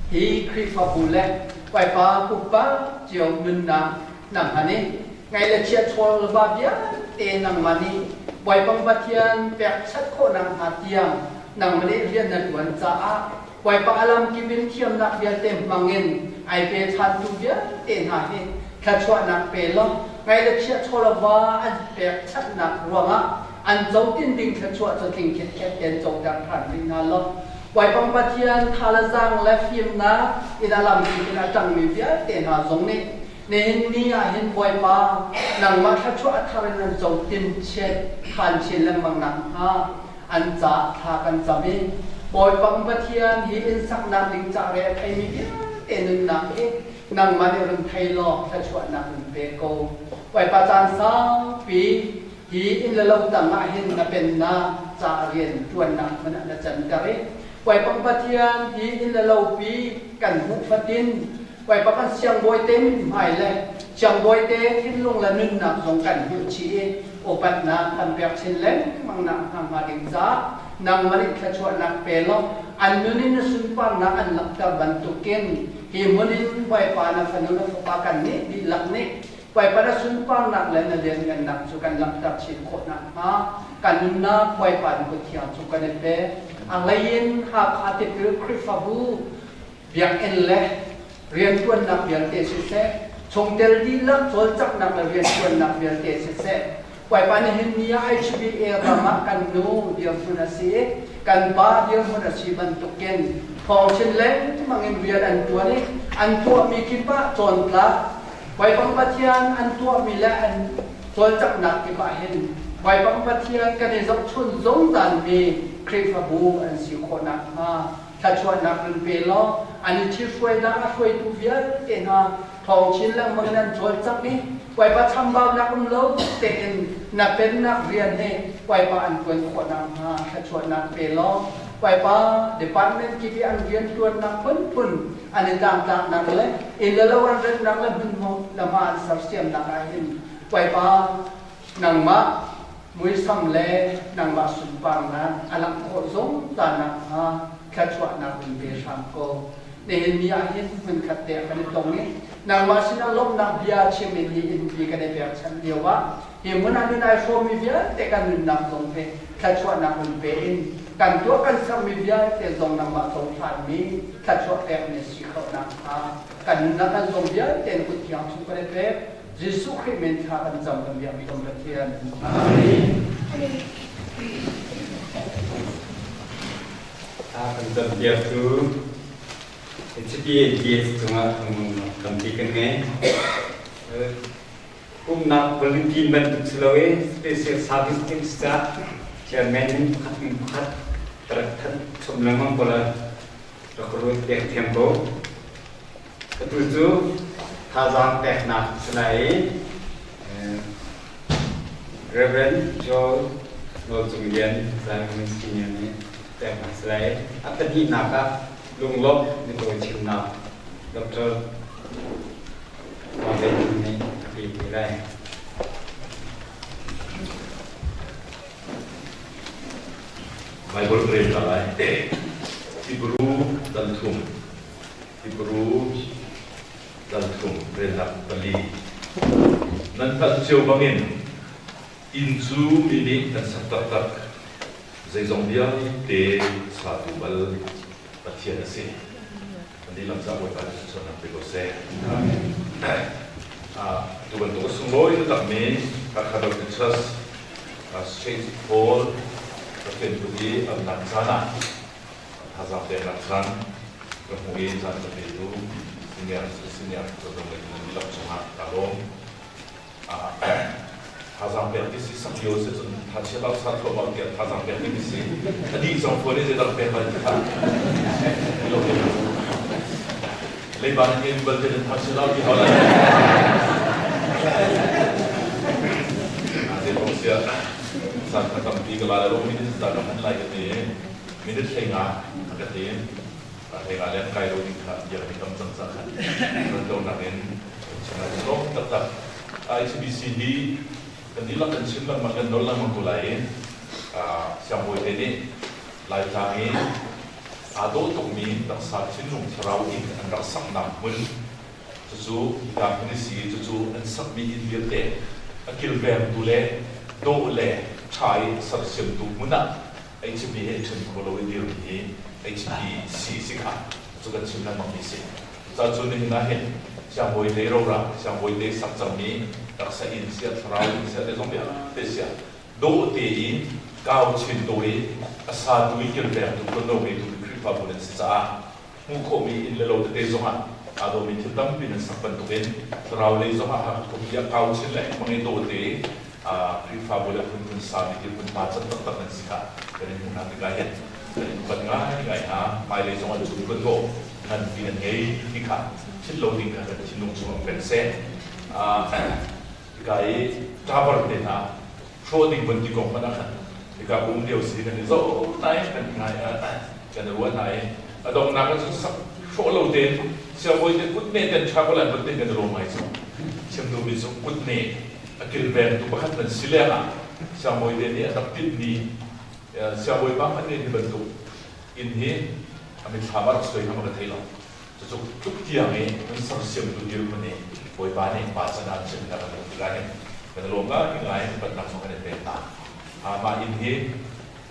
hi Khrihfabu le Bawipa pumpak cio nunnak nangmah nih ngaih le chiah chawlva vialte nangmah nih Bawipa Pathian pekchanh khawh nakhnga tiang nangmah nih rian na ṭuan caah Bawipa a lamkip in thiamnak vialte hmangin ai pechantu vialte hna hi thluachuahnak pe law ngaih le chiah chawlava an pekchanhnak ruangah an cotin ding thluachuah cu tling khitkhet tein coter ṭhan rih hna law Bawipa Pathian tha le zaang le fimnak in a lamkip in a ṭangmi vialte hna zong nih nihin ni ah hin Bawipa nangmah thluachuah a thar in an cotin chiat ṭhan chin lengmang nakhnga an caah thla kan cam i Bawipa Pathian hi inn saknak ding ca re a theimi vialte nunnak hi nangmah nih run thei law thluachuahnak run pe ko. Bawipa caan saupi hi inn le lo tang ah hin na pennak ca rian ṭuannak hmun ah na canter i Bawipa Pathian hi inn le lopi kan hmuh fatin Bawipa kan siangbawi te mithmai le siangbawi te thinlung le nunnak zong kan hmuh chih i upatnak kan pek chin lengmang nak hna hnga ding caah nangmah nih thluachuahnak pe law an nun in na sunparnak an langhter bantukin hi hmun in Bawipa na fanu na fapa kan nih dihlak nih Bawipa na sunparnak le na lianngannak cu kan langhter chin khawh nakhnga kan nunnak Bawipa na kut thiang cu kan i pe. A hlei in Hakha Tipil Khrihfabu Biakinn le rianṭuannak vialte siseh, chungtel dihlak cawlcanghnak le rianṭuannak vialte siseh, Bawipa nihin ni ah HBA ram ah kan nu dirhmun a si i kan pa dirhmun a si bantukin thawng chin lengmang in rian an ṭuan i an tuahmi kip ah cawntlak Bawipa Pathian an tuahmi le an cawlcanghnak kip ah hin Bawipa Pathian kan i zohchun zungzalmi Khrihfabu an si khawh nakhnga thluachuahnak run pe law an i ṭhithruainak a hruaitu vialte hna thawng chin lengmang in an cawlcangh i Bawipa chambaunak um lo tein na pennak rian hi Bawipa an ṭuan khawh nakhnga thluachuahnak pe law Bawipa department kip i an rianṭuannak phunphun an i tlangtlaknak le inn le lo an renhnak le hmunhma lam ah an sersiamnak ah hin Bawipa nangmah muisam le nangmah sunparnak a langh khawh zungzal nakhnga thluachuahnak in pe hram ko. Nihin ni ah hin hmunkhat te ah kan i tong i nangmah sinah lawmhnak bia chim in hi innpi kan i pekchanh lio ah hi hmun ah nun ai hrawmmi vialte kan nunnak zong hi thluachuahnak in pe in kan tuah kan sermi vialte zong nangmah cohlanmi thluachuah pekmi si khawh nakhnga kan nunnak kan zong vialte na kut thiang chung kan i pek. Jesuh Khrih min thla kan cam kan biakmi kan Pathian. Amen. Thla kan campiak cu HPATS cungah tampi kan ngei. Pumnak volunteer bantuk si lo i special service things ca chairman in pakhat in pakhat rak thanh chom lengmang ko la rak ruat pek thiam ko. Atu cu thazaang peknak si lai i Reverend Joel Nawl Cung Lian Zion Senior nih peknak si lai. A pahnihnak ah lunglawmh mitawi chimnak Dr. Wang Hlei Tum nih a pe te lai. Bible rel ta lai. Hebrew dal thum. Hebrew dal thum relnak pali. Nan hngalh cio bangin inn cu mi nih kan sak taktak. Zeizong vialte satu bal Pathian a si. Kan dihlak ca Bawipa nih thluachuahnak pe ko seh. Tu bantuk a sunglawi taktakmi Hakha Baptist Church State Hall Pathian kut i amnak caan ah thazaang peknak caan ka hmu i caan ka petu senior senior cozah lei nan dihlak cungah ka lawm. Thazaang pek ti si sak lio si cun thachia lau sa thluahmah tiah thazaang pek ding si a dih zong fawn i zeidang pek lai ti kha lo te leiba na ngei bal te nan thachia lau ti hau lai zei kong sia san kha tampi ka la le ro minute ta ka hman lai ka ti minute hlei nga ka ti hlei nga le kai lo ding kha biak ni kam cang ca khan ran lo nak in chim taktak ICBC hi kan dihlak kan chim lengmang kan nawl lengmang ko lai i siangbawi te nih Laitlang i aa dawh tukmi taksa thinlung thlarau inn an rak saknak hmun cucu hika hmun i si i cucu an sakmi inn vialte a kilvengtu le dawh le ṭha i a sersiamtu hmun ah HB he i ṭhen kho lo i dirmi hi HBC si kha cu kan chim lengmangmi si. Cucaah nihin ah hin siangbawi te rora, siangbawi te sak cangmi taksa inn siah, thlarau inn siah, zeizong vialte siah dawh tein kau chin daw i a satu i kilvengtu tuanvo ngeitu Khrihfabu nan si caah hmuh khawhmi inn le lo tete zongah aa dawmi thil tampi nan sak bantukin thlarau lei zongah Hakha khuapi ah kau chin le hmang i dawh te Khrihfabu le phunphun sami ti hmunhma can taktak nan si kha kan in hmuh hna tikah hin kan in upat ngaingai hna. Hmailei zongah cu tuanvo nganpi nan ngei ti kha philh lo ding kha kan thinlung chungah peng seh. Hika i ṭabar te hna hrawh ding von ti kong hmanh ah khan hika um lio si kan i zoh nai kan ngai kan i ruah hna i a donghnak ah cun sak hrawh lo tein siangbawi te kutne ten ṭha ko lai von ti kan i lawm ngai cu chim duhmi cu kutne a kilvengtu pakhat nan si lengah siangbawi te nih a rak tinhmi siangbawi pa hmanh nih hi bantuk inn hi a mitthlam a rak suai kha ma ka thei lo. Cucu tluk tiang i kan sersiamtu dirhmun i Bawipa nih pa can ah cun na kan hmuh tikah hin kan i lawm ngai ngai upatnak zong kan i pek hna. Mah inn hi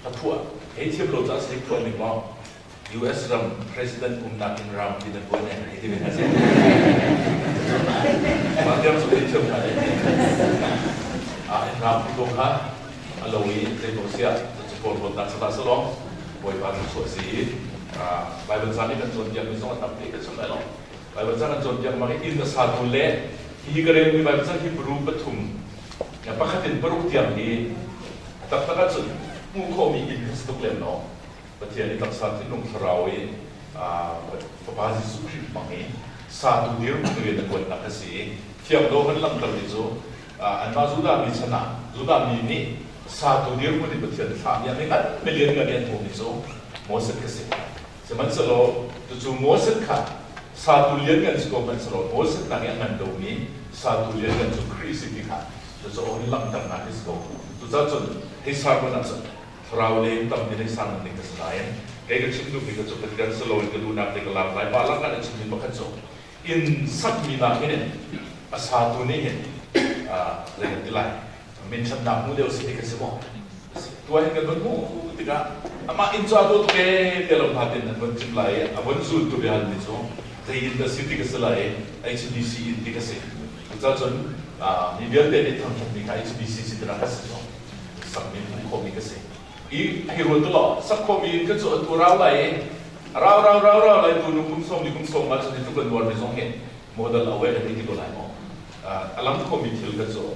a phuah hei thiam lo caah si phuah ning maw US ram president umnak inn ram ti nan buan eh hei ti ve hna seh. Mah tiang cu hei thiam hna deh. Inn ram ti ko kha a lo i zeimaw siah cucu kawlrawnnak sabah salawng Bawipa thluachuah si i Baibal ca nih kan cawnpiakmi zong a tam te ka chim lai lo. Baibal ca kan cawnpiak bang i inn a satu le hi ka relmi Baibal ca Hebrew pathum pakhat in paruk tiang hi taktak ahcun hmuh khawhmi inn kha si tuk lem lo. Pathian i taksa thinlung thlarau i Fapa Jesuh Khrih hmang i satu dirhmun rian a ṭuannak a si i thiang dawh kan langhter ti cu anmah Judah mi chan ah Judah mi nih satu dirhmun in Pathian thlahmi a ngan milian ngan i an hmuhmi cu Moses kha si. Sihmanhsehlaw cucu Moses kha satu lianngan si ko hmanhsehlaw Moses nak i a ngan lomi satu lianngan cu Khrih si ti kha cucu a hun langhternak hi si ko. Cucaah cun hei sermon ah cun thlarau lei in tampi hei sermon ding ka si nain kei ka chim duhmi kha cu Pathian si loin ka duhnak te ka lak lai. Mah lakah na chimmi pakhat cu inn sakmi nak hin a satu nih hin zei kan ti lai minṭhatnak hmu deuh si ti ka si maw tuah hin kan von hmuh tikah amah inn cu a dawt tuk ee tiah lo hna tin an von chim lai i a von zultu biahal mi cu zei in dah si ti ka si lai i HBC in ti ka si. Cucacun mi vialte nih thangṭhatmi kha HBCC tinak ka si zong sakmi hmuh khawhmi ka si. I hei ruat u law sak khawhmi in ka cu atu rau lai i rau rau rau rau lai tu nu kum sawm li kum sawm nga cun hi tluk an uarmi zong hi model away kan ti ko lai maw? A lam khawhmi thil ka cu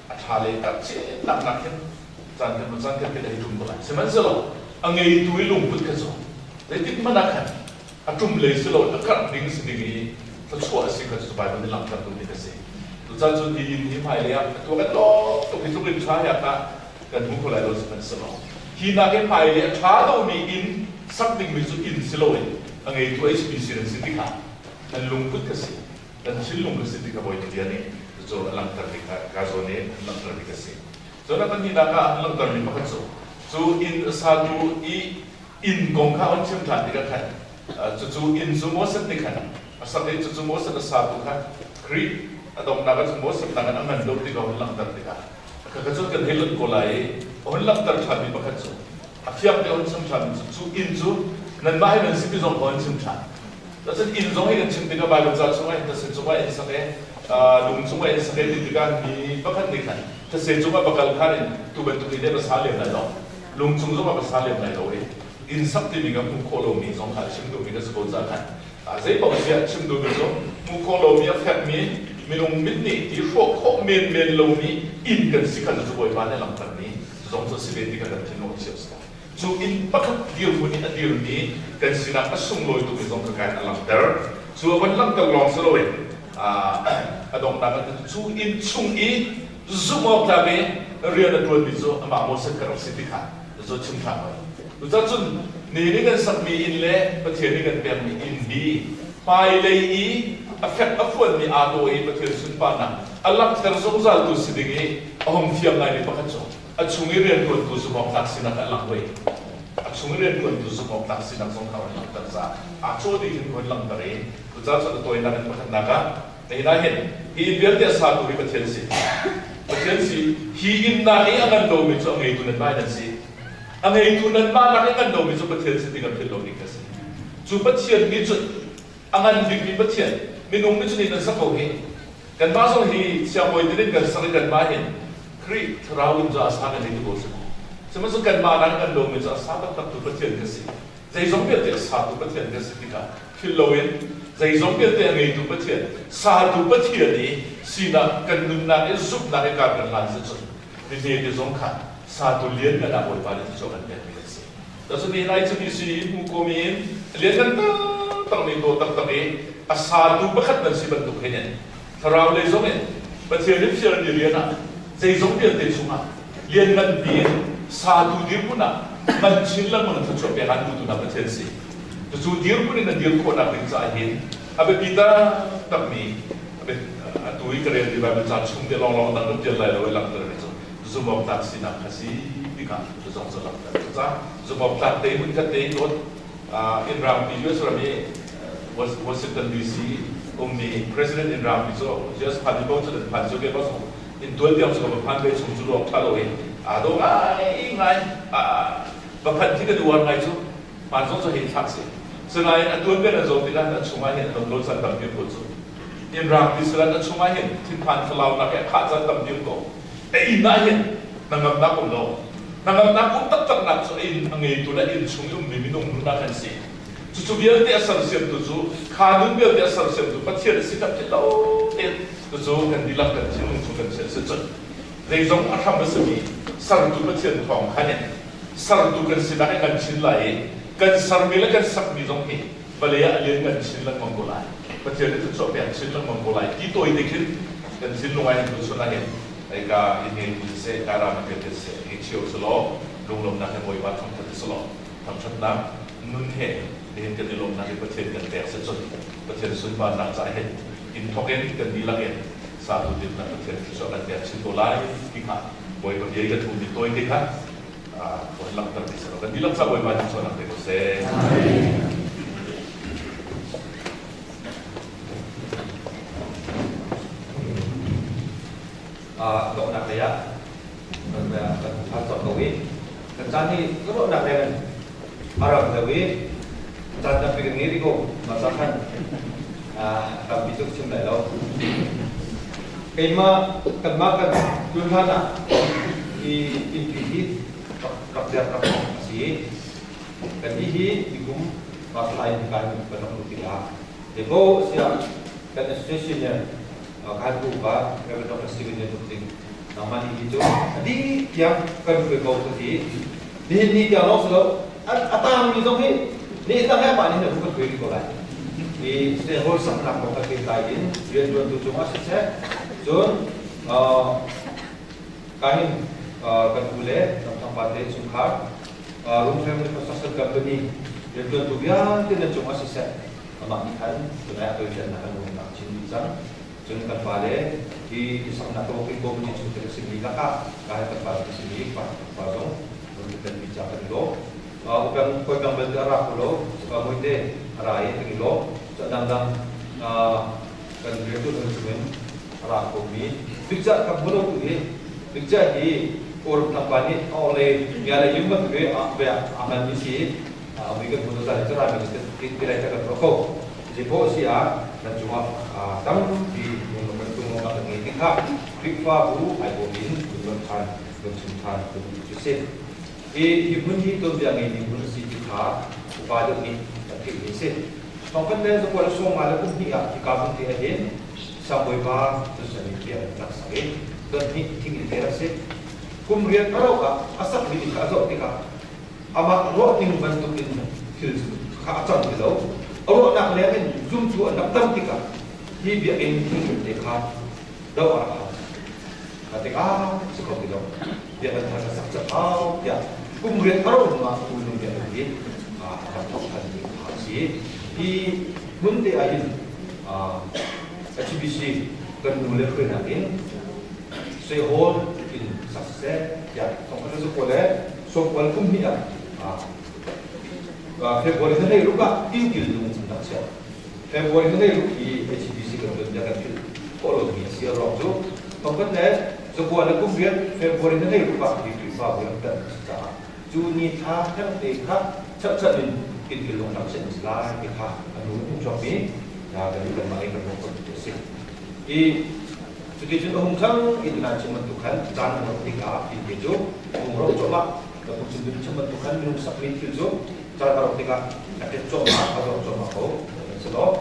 a ṭha le tak chin nak nak hin caan kan caan kan kan hei ṭum ko lai. Sihmanhsehlaw a ngeitu i lungput kha cu zeitik hmanh ah khan a ṭum lei si lo a karh ding si ding i thluachuah a si kha cu Baibal nih langhter duhmi a si. Tuchan cu hi inn hi hmailei ah a tuah kan lawm tuk hi tluk in ṭha hi ah kan hmu kho lai lo sihmanhsehlaw hi nak i hmailei a ṭha lomi inn sak dingmi cu inn si loin a ngeitu HBC nan si ti kha nan lungput kha si nan thinlung kha si ti kha Bawipa bia nih cucu a langhter bik ka zawn i an langhter bik a si. Cun a pahnihnak ah an langhtermi pakhat cu cu inn a satu i inn kong kha on chim ṭhan tikah khan cucu inn cu Moses nih khan a sak i cucu Moses a satu kha Khrih a donghnak ah cun Moses nakin a ngan deuh ti kha hun langhter tikah khakha cun kan hei lonh ko lai i a hun langhter ṭhanmi pakhat cu a fiang te hun chim ṭhanmi cu cu inn cu nanmah hi nan si ti zong kha hun chim ṭhan. Cun inn zong hi kan chim tikah Baibal ca chungah hin thase cungah inn sak i lung cungah inn sak i ti tikah mi pakhat nih khan thase cungah va kal khan in tu bantuk inn hi va sa lem lai lo. Lungchung zong ah va sa lem lai lo i inn sak timi kan hmuh khawh lomi zong kha chim duhmi kan si ko caah khan zei paoh siah chim duhmi cu hmuh khawh lomi a fekmi minung mit nih ti hrawh khawh menmen lomi inn kan si kha cu Bawipa nih langhtermi zong cu a si ve ti kha kan thinlung a chim si. Cu inn pakhat dirhmun in a dirmi kan sinak a sunglawi tukmi zong kha kai a langhter. Cu a van langhter lawng si loin a donghnak ah cu inn chung i zumh awk tlak i rian a ṭuanmi cu amah Moses ka rak si ti kha cu chim hlah hoi. Cucaah cun ni nih kan sakmi inn le Pathian nih kan pekmi inn hi hmailei i a fek a fuanmi aa daw i Pathian sunparnak a langhter zungzaltu si ding i a hung fiang ngaimi pakhat cu a chung i rianṭuantu zumh awk tlak sinak a lang hoi. A chung i rianṭuantu zumh awk tlak sinak zong kha a hun langhter caah aa caw dih hin hun langhter i cucaah cun a tawinak in pakhatnak ah Hi ah hin hi inn vialte a satu hi Pathian si. Pathian si. Hi inn nak i a ngan lomi cu a ngeitu nanmah in an si. A ngeitu nanmah nak i ngan lomi cu Pathian si ti kan philh lo ding a si. Cu Pathian nih cun a ngan bikmi Pathian minung nih cun inn an sak ko hi. Kanmah zong hi siangbawi tin in kan sak i kanmah hin Khrih thlarau in cu a sa kan ei tu ko si. Sihmanhsehlaw kanmah nak i ngan lomi cu a sa taktak tu Pathian ka si. Zeizong vialte a satu Pathian kan si tikah philh loin zeizong vialte a ngeitu Pathian, satu Pathian i sinak kan nunnak i zumhnak i kar kan hlan cun mihme te zong kha satu lian ngan ah Bawipa nih thluachuah kan pekmi an si. Cun nihin ai cumi si hmu komi in lian ngan taktak mi dawh taktak i a satu pakhat nan si bantuk hin in thlarau lei zong in Pathian in fialmi rian ah zeizong vialte chungah lianngan pi in satu dirhmun ah ngan chin lengmang in thluachuah pek an duhtu hna Pathian si. Cucu dirhmun in a dir khawhnak ding caah hin a biapi taktakmi atu i ka relmi Baibal ca chung te lawnglawng dang kan ṭial lai lo i langhtermi cu zumhawktlak sinak kha si ti kha cu zong cu langhter. Cucaah zumhawktlak te hmunkhat te in dawt inn rangpi US ram i Washington DC ummi President inn rangpi cu US phan mi paoh cu nan phan cu ke in tual tiang cu ka va phan ve chung cu ruak ṭha lo in aa dawh ngai ngai va phanh khi kan uar ngai cu hmaan zong cu hei thlak si sinain a tuan ve na zawt tikah a chungah hin a lo caan tampi ko cu in rang ti silan a chungah hin thinphan thlalaunak he a khah caan tampi ko a inn ah hin hnangamnak um lo hnangamnak um taktak nak cu inn a ngeitu le inn chung i ummi minung nun ah kan si cucu vialte a sersiamtu cu kha nun vialte a sersiamtu Pathian a si kan philh lo tein Cucu kan dihlak kan thinlung chung kan chiah si cun zeizong a hram a simi sertu Pathian thawng khan in sertu kan sinak in kan chin lai i kan sermi le kan sakmi zong hi vawlei ah a lian kan chin lengmang ko lai. Pathian nih thluachuah pek chin lengmang ko lai ti tawi te khin kan thinlung ah hin tuchun ah hin hika inn ngeitu siseh, Kairam in vialte siseh, hi chio selaw lunglawmhnak he Bawipa thangthat selaw thangthatnak nun he nihin kan i lawmhnak hi Pathian kan pek si cun Pathian sunparnak caah hin in thawk in kan dihlak in satu dinnak Pathian thluachuah kan pek chin ko lai ti kha Bawipa bia i kan hmuhmi tawi te kha kan langhter ti selaw kan dihlak ca Bawipa thluachuahnak pe ko seh. Donghnak lei ah kan phan cawk ko i kan caan hi ruahnak leng in a ram deuh i caan tampi kan ngei rih ko. Mah ca khan tampi cu ka chim lai lo. Keimah kanmah kan tlun hlan ah hi innpi hi rak der rak a si. Kannih hi nikum thla in kai kan rak lut tikah Debo siah kan association nih kan upa Reverend Dr. Steven Lian Tuk Ding nangmah nih hi cu a dih tiang kan hruai ko ka ti. Nihin ni tiang lawng si lo a tangmi zong hi ni tang he mah nih hin a kan hruai rih ko lai. Hi hall saknak kong he pehtlai in rianṭuantu cungah siseh cun kahin kan u le Ramthang pa te chungkhar Room Family Construction Company rianṭuantu vialte nan cungah siseh amah nih khan tunai a toifiannak kan lung nak chin dih cang. Cun kan fale hi saknak ka working committee chung te ka simi lakah ka kan fale ka simi pa pa zong run kan mi ca kan i lawm. Upang koi bang belte a ra kho lo muite a ra i kan i lawm. Ca dangdang kan rianṭuan hoi chungin a ra khomi bikcah ka hmu lo tu hi bikcah hi Kawlram tlangpa nih a le bia le yum bantuk i a bia a hmanmi si a mui kan hmu zungzal i carami nih ti lai kan ruah ko. Zeipoh si ah nan cungah tampi lung kan tung kan ngei ti kha Khrihfabu aiawh in kun lon ṭhan kun chim ṭhan kan duh cu si. Hi hi hmun hi tuanbia ngeimi hmun a si ti kha upa deuh nih kan theihmi a si. Thawngkhat le zakual le sawmnga le kum hnih ah hika hmun te ahhin Siangbawipa Joshua nih bia an rak sak i don hnih thing in ter a si. Kum riat a rauh ah a sakmi inn kha a zoh tikah amah ruahning bantuk in thil kha a cang ti lo. A ruahnak leng in zumtu an rak tam tikah hi biakinn thilhrim te kha doh a rak hau. Ka tikah si kho ti lo. Biakinn thar ka sak cang hau tiah kum riat a rauh hnu ah tu nu biakinn hi a rak thawk ṭhan mi kha a si. Hi hmun te ah hin HBC kan nu le hruainak in Sui Hall in sak siseh tiah thawngphan na zukaw le sawmkual kum hnih ah February na hlei ruk ah tingkil lung rak chiah. February na hlei ruk hi HBC kan tuan bia kan philh khawh lomi a si a ruang cu thawngkhat le zakua le kum riat February na hlei ruk ah hi Khrihfabu rak tan a si caah cu ni thla thengte kha cherhchan in tingkil lung rak chiah a si lai ti kha a nu in chuakmi kan i kanmah i kan ruah khawh ti a si. I cuticun a hung ṭhang i tunan chim bantuk khan caan a rawk tikah inn te cu a hung rawk cuahmah. Ka pu chim chim bantuk khan minung sakmi thil cu caan a rawk tikah a ṭet cuahmah, a rawk cuahmah ko. Sihmanhsehlaw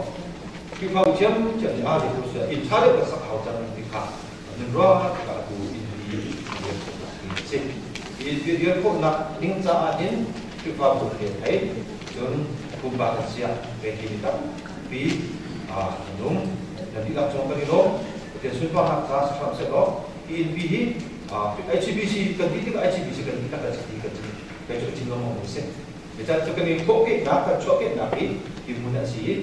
Khrihfabu ṭhiamṭhiam nih aa zeitu si inn ṭha deuh kan sak hau cang ti kha nan ruah tikah atu inn hi rian khawhnak hi a si. Hi rian khawhnak ding caah hin Khrihfabu he thei cun pumpak kan siah rethi mi tampi an um. Nan dihlak cung kan i lawm. Pathian sunparnak ca si hram sehlaw hi innpi hi HBC kan ti tikah HBC kan ti tak kan si ti kan si kai cu chin lengmang mi si. Zeicahtiah cu kan i thawhkehnak kan chuahkehnak hi hi hmun a si i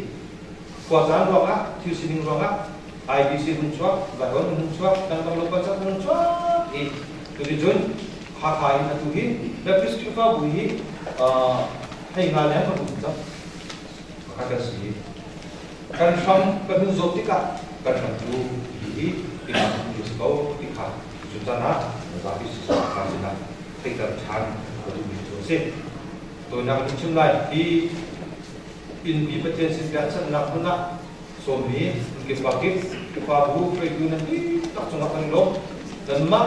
khuacaan ruangah thil sining ruangah IBC hung chuak, Zion hung chuak, dangdang local church hung chuak i cuticun Hakha in atu hi Baptist Khrihfabu hi hei nga leng kan um cang. Pakhat kan si. Kan hram kan hun zawt tikah kan hram cu hi hi tikah ti si ko ti kha cu caan ah zapi sisah sinah theihter ṭhan a duhmi cu a si. Tawinak in chim lai hi innpi Pathian sin pekchanhnak hmun ah sawmmi kip kip Khrihfabu hruaitu nan dihlak cungah kan i lawm. Nanmah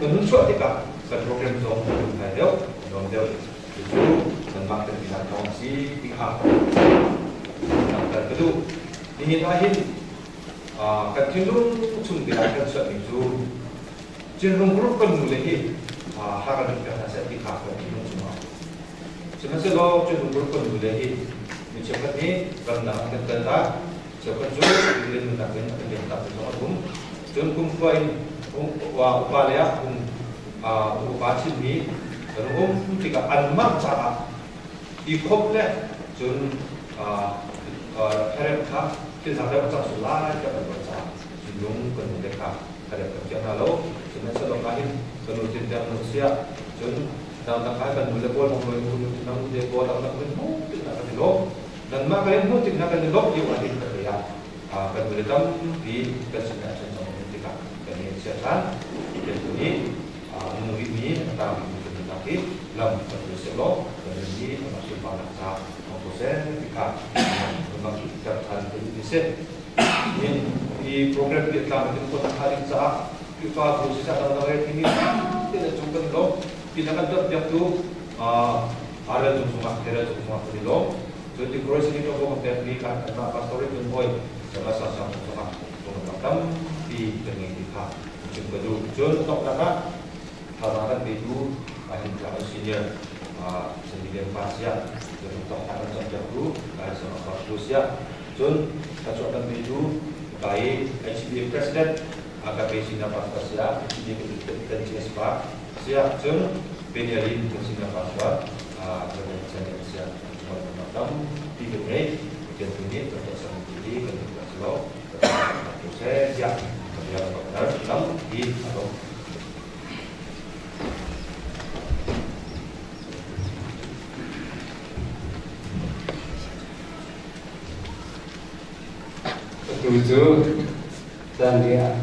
kan hun chuah tikah kan program zong kan hun thai deuh, kan nuam deuh. Cucu nanmah kan tinak thawng a si ti kha langhter ka duh. Nihin ah hin kan thinlung chung te ah kan chuahmi cu Cinrung group kan nu le hi ha kan rin piak hna seh ti kha kan thinlung chungah. Sihmanhsehlaw Cinrung group kan nu le hi mi cheukhat nih ramdang an kan kal tak, cheukhat cu le nunnak in a kan liam tak zong an um. Cun kumkhua in upa le ah um upa chinmi kan um tikah anmah caah i khop le cun herem kha thil hna deuh a cang sul lai tiah kan ruah caah thinlung kan nu le kha ka rem kan piak hna lo. Sihmanhsehlaw ka hin ka nu tin tiang nu sia cun dangdang kai kan nu le pawl mong nu nu nang nu te pawl dangdang kan hmu tik na kan i lawm. Nanmah kan in hmu tik na kan i lawmh lio ah hin kan lei ah kan nu le tampi kan sin ah cun cang tikah kan i chia ṭhan. Kan tu nih nung rihmi a tang rihmi kan nunnak hi lam kan hruai sehlaw kan nun hi amah sunparnak caah hmang ko seh ti kha kan rak ter ṭhan ka duh ti si. Nihin Hi program hi a tlam in khawh nakhnga ding caah Khrihfabu siseh dangdang re timi te le cung kan i lawm. Tin a kan tuanpiaktu Arel cung zongah Herel cung zongah kan i lawm. Cun decoration i ṭuanvo kan pekmi kan kanmah pastor in tuan hawi Sala Sang cung zongah lungnak tampi kan ngei ti kha chim ka duh. Cun donghnak ah thazaang kan petu hin tla senior Sanilian pa siah cun donghnak kan campiaktu Kai Sang Pa siah cun thluachuah kan petu kai HCBA President Agape Senior Pastor siah HCBA kan GS pa siah cun Benialin kan senior pastor Reverend Channel siah cuma tampi kan ngei. Pathian tu nih kan tuah sang ti kan tuah silo seh tiah bia ka tampi a dong. Atu cu zanriah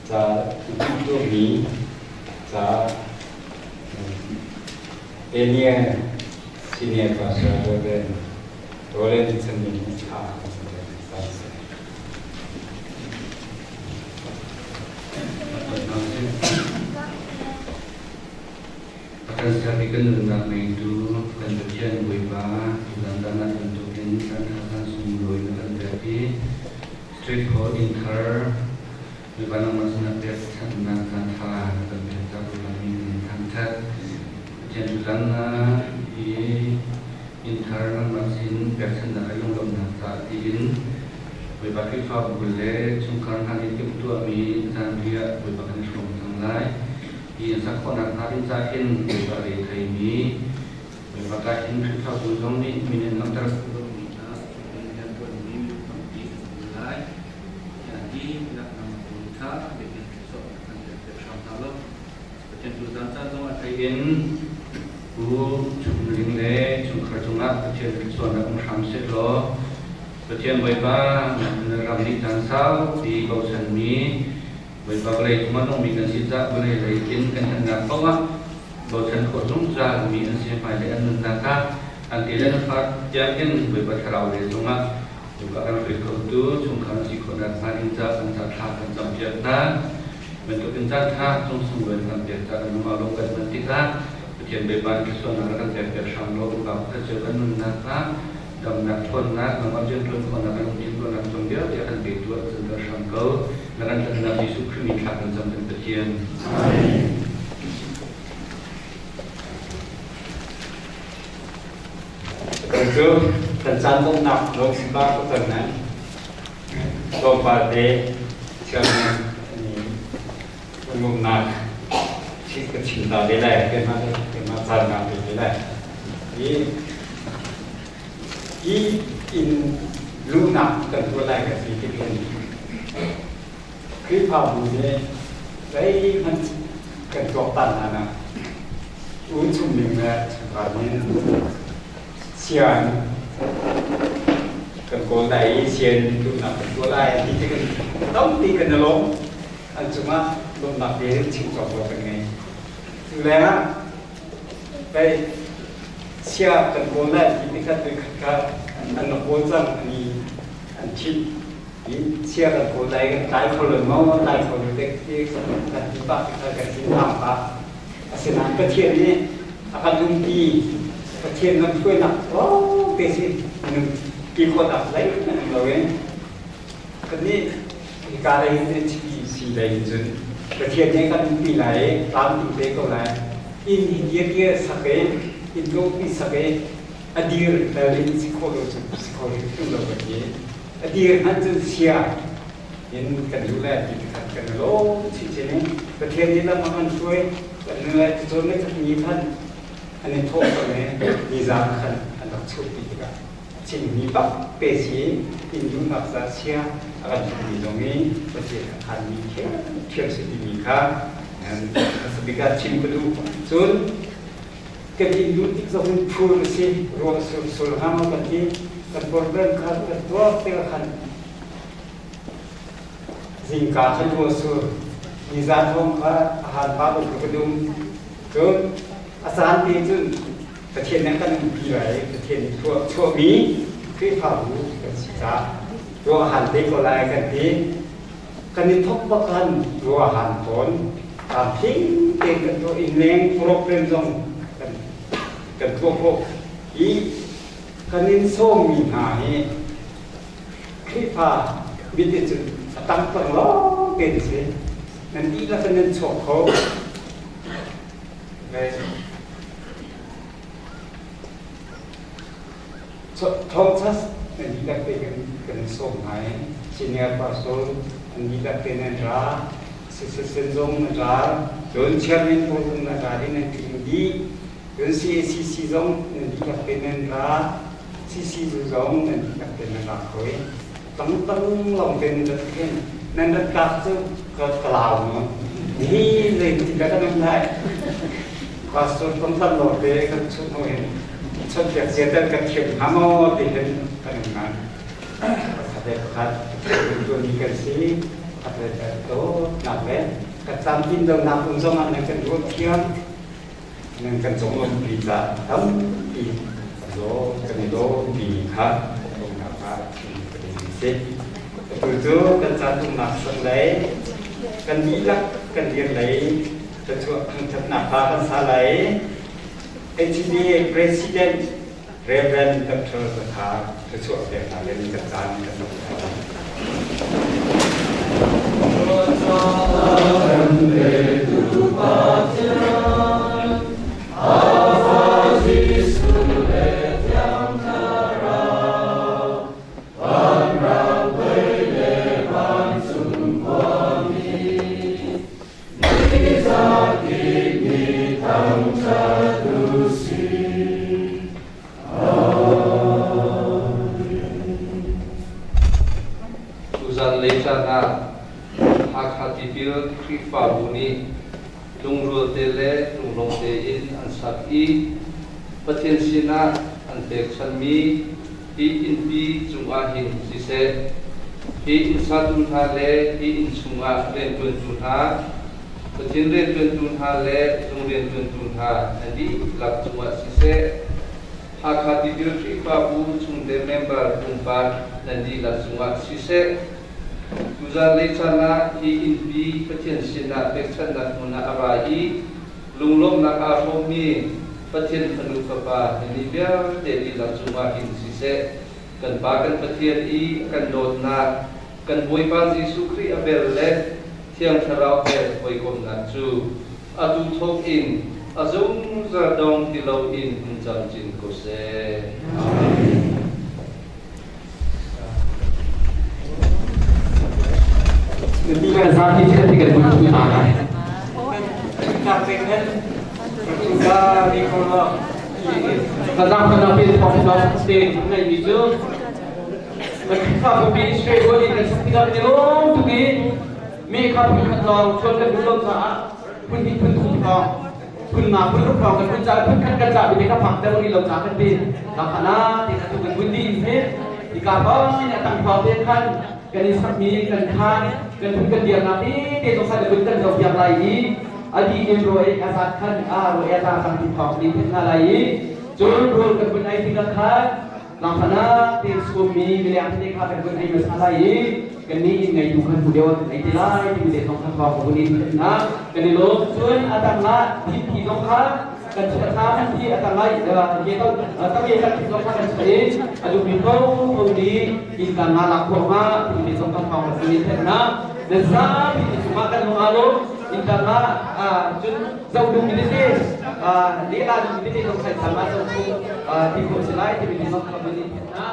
ca timhtuahmi ca Daniel Senior Pastor Reverend Roland Channing kha kan si. A kan ser i kan nunnak ngeitu kan Pathian Bawipa, tuzan zan ah bantukin caan ṭha caan sunglawi na kan pek i Street Hall inn thar Bawipa nangmah sinah pekchanhnak caan ṭha na kan pek caah Bawipa min kan in thangṭhat. Pathian tuzan ah hi inn thar nangmah sin pekchanhnak le lunglawmhnak caah tiin Bawipa Khrihfabu le chungkhar hna nih timhtuahmi zanriah Bawipa kan i hrawm cang lai. Hi an sak khawhnak hnga ding caah hin Bawipa re theimi Bawipa ka hin Khrihfabu zong nih min in langhter lomi hna chung rianṭuanmi minung tampi an um lai. Hi dihlak nang tu ṭha tein thluachuah kan pek hram hna law Pathian tu zan caan zong a thei in Pu Chum Ling le chungkhar cungah Pathian thluachuahnak um hram seh law Pathian Bawipa na ram nih caan saupi bochanmi Bawipa vawlei cung ah nungmi kan si caah vawlei lei in kan herhnak paoh ah bochan khawh zungzal mi an si. Hmailei an nunnak ah an ti le an far tiangin Bawipa thlarau lei zongah Bawipa kan hruai khotu chungkhar an si khawhnak hnga ding caah kan ca thla kan campiak hna. Bantukin caan ṭha cungsung kan pek caah kan lung aa lawm kan hman tikah Pathian Bawipa nih thluachuahnak rak kan pekpiak hram law upa pakhat cio kan nunnak ah damnak ṭhawnnak nangmah rianṭuan khawhnak kan lungthin ruahnak cung vialte a kan petu ah canter hram ko. Na kan tlanhnak Jesuh Khrih min thla kan cam kan Pathian. Amen. Cu kan caan donghnak lawmhnak ka ton nan tlawmpal te chairman nih umnak ka chim ta ve lai keimah keimah caan nga pe ve lai. Hi hi inn luhnak kan tuah lai ka ti tik hin Khrihfabu nih zeihmanh kan tuaktan hna nak u chung ning le chungkhar ning sian kan kawl lai i sian duhnak kan tuah lai ti ti kan tampi kan i lawm. An cungah lawmhnak te chim cawk lo kan ngei. Cu lengah pei sia kan kawl lai ti nikhat nikhat kha an rak kawl cang an i an thit i sia kan kawl lai kan tlai kho lo maw tlai kho lo dek ti kan ti pah ti kan sin thang pah. Asinain Pathian nih a kan umpi. Pathian lamhruainak lawng te si minung ti khawhnak zeihmanh um loin kannih hika lei in HPC lei in cun Pathian nih kan umpi lai i tlamtling te ko lai. Inn hi dir dir sak i inn dawhpi sak i a dir tel in si khawh lo cu si kho hrimhrim lo kan ti. A dir hmanh cun sia in kan duh lai ti khat kan lawm chinchin i Pathian nih lam a kan hruai kan nu lai cucun ni khat ni khan an i thawh cang i nizaan khan an rak chuahpi tikah chimmi bak pe si inn duhnak za sia a kan hmuhmi zong i Pathian a khanmi ṭhiamṭhiam si timi kha bik ah chim ka duh. Cun kan inn duh tik zong in phur a si ruah sur sul hnga maw kan ti kan program kha kan tuak tikah khan zingka khan ruah sur nizaan thawng kha a han pa bantuk ka dum. Cun a caan te cun Pathian nih kan umpi lai. Pathian nih chuahmi Khrihfabu kan si caah ruah han te ko lai kan ti. Kan i thok bak khan rua han tawn. Tlamtling tein kan tuah innleng program zong kan kan tuah khawh i kan in sawmmi hna hi Khrihfa mit in cun a tam pang lawng te si. Nan dihlak in nan chuak kho. Thawngchas nan dihlak te kan sawm hna i senior pastor an dihlak te nan ra, sisisen zong nan ra, cun chairman pawl zong nan ra dih nan tling dih, cun CACC zong nan dihlak te nan ra, CCU zong nan dihlak te nan ra kho i tangtang lawng te nan rat khin nan rat kak cu ka lau nawn. Ni zei ka kan um lai. Pastor tangtang lawng te kan chuh hnu in chawnpiak cia tal kan thiam hnga maw ti hin kan um ngai. Pakhat le pakhat tuanmi kan si, pakhat le pakhat dawtnak le kan tlamtlin lonak um zong ah nan kan ruah thiam, nan kan conglawmhpi caah tampi law kan i lawm timi kha bawmhnak ah chim ka duhmi si. Atu cu kan caan umnak sang lei, kan dihlak kan dir lei, thluachuah thangṭhatnak hla kan sa lai. HCBA President Reverend Dr. Zakha thluachuah pek hna in kan caan kan rak lai. Tuzanlei caan ah Hakha Tipil Khrihfabu nih lungrual te le lunglawm tein an sak i Pathian sinah an pekchanmi hi innpi cungah hin siseh, hi inn satu hna le hi inn chungah rianṭuantu hna, Pathian rianṭuantu hna le zung rianṭuantu hna na dihlak cungah siseh, Hakha Tipil Khrihfabu chungtel member pumpak nan dihlak cungah siseh, tuzanlei caan ah hi innpi Pathian sinah pekchanhnak hmun ah a ra i lunglawmhnak aa hrawmmi Pathian fanu fapa nan vialte dihlak cungah hin siseh, kan Pa kan Pathian i a kan dawtnak, kan Bawipa Jesuh Khrih a vel le Thiang Thlarau he hawikomhnak cu atu thawk in a zungzal dong ti loin hmun camcin ko seh. Amen. Zapi thil ti kan hun tu hna lai. Tazang kana pin thong thong te nei mi cu Khrihfabu pi Israel rual in kan sak tikah kan i lawm tuk i mi kha phun khat lawng chuan kan duh lo caah phun hnih phun thum lawng phun nga phun ruk lawng kan phun caah phun khat kan cah mi kha phak deuh rih lo caah kan ti lakana ti kha tu kan hun dih hi hika bang in a tang thawng te khan kan i sakmi kan khan kan phun kan dirnak te te zong san kan kan zoh piak lai i a dih in roi a zat khan a roi a za cang ti thawng ni hna lai i cun rul kan vun ei tikah khan langthana te summi miliang te kha kan vun ei hmasa lai i kan nih in ngeitu khan tu deuh kan ei te lai timi te zong kha thawng vun in na kan i lawm. Cun a tang ah thinthi zong kha kan chiah hna. Kan thi a tang ah ye to tam ye kan thi zong kha kan chiah i a duhmi ko ko nih innka nga lak khawh nga timi te zong kha thawng vun in thenh na na zapi ti cungah kan lung aa lawm. Innka nga cun zoh duhmi tete lehla duhmi tete zong kha tang ah zoh chung ti khawh si lai timi te zong kha vun in thenh na.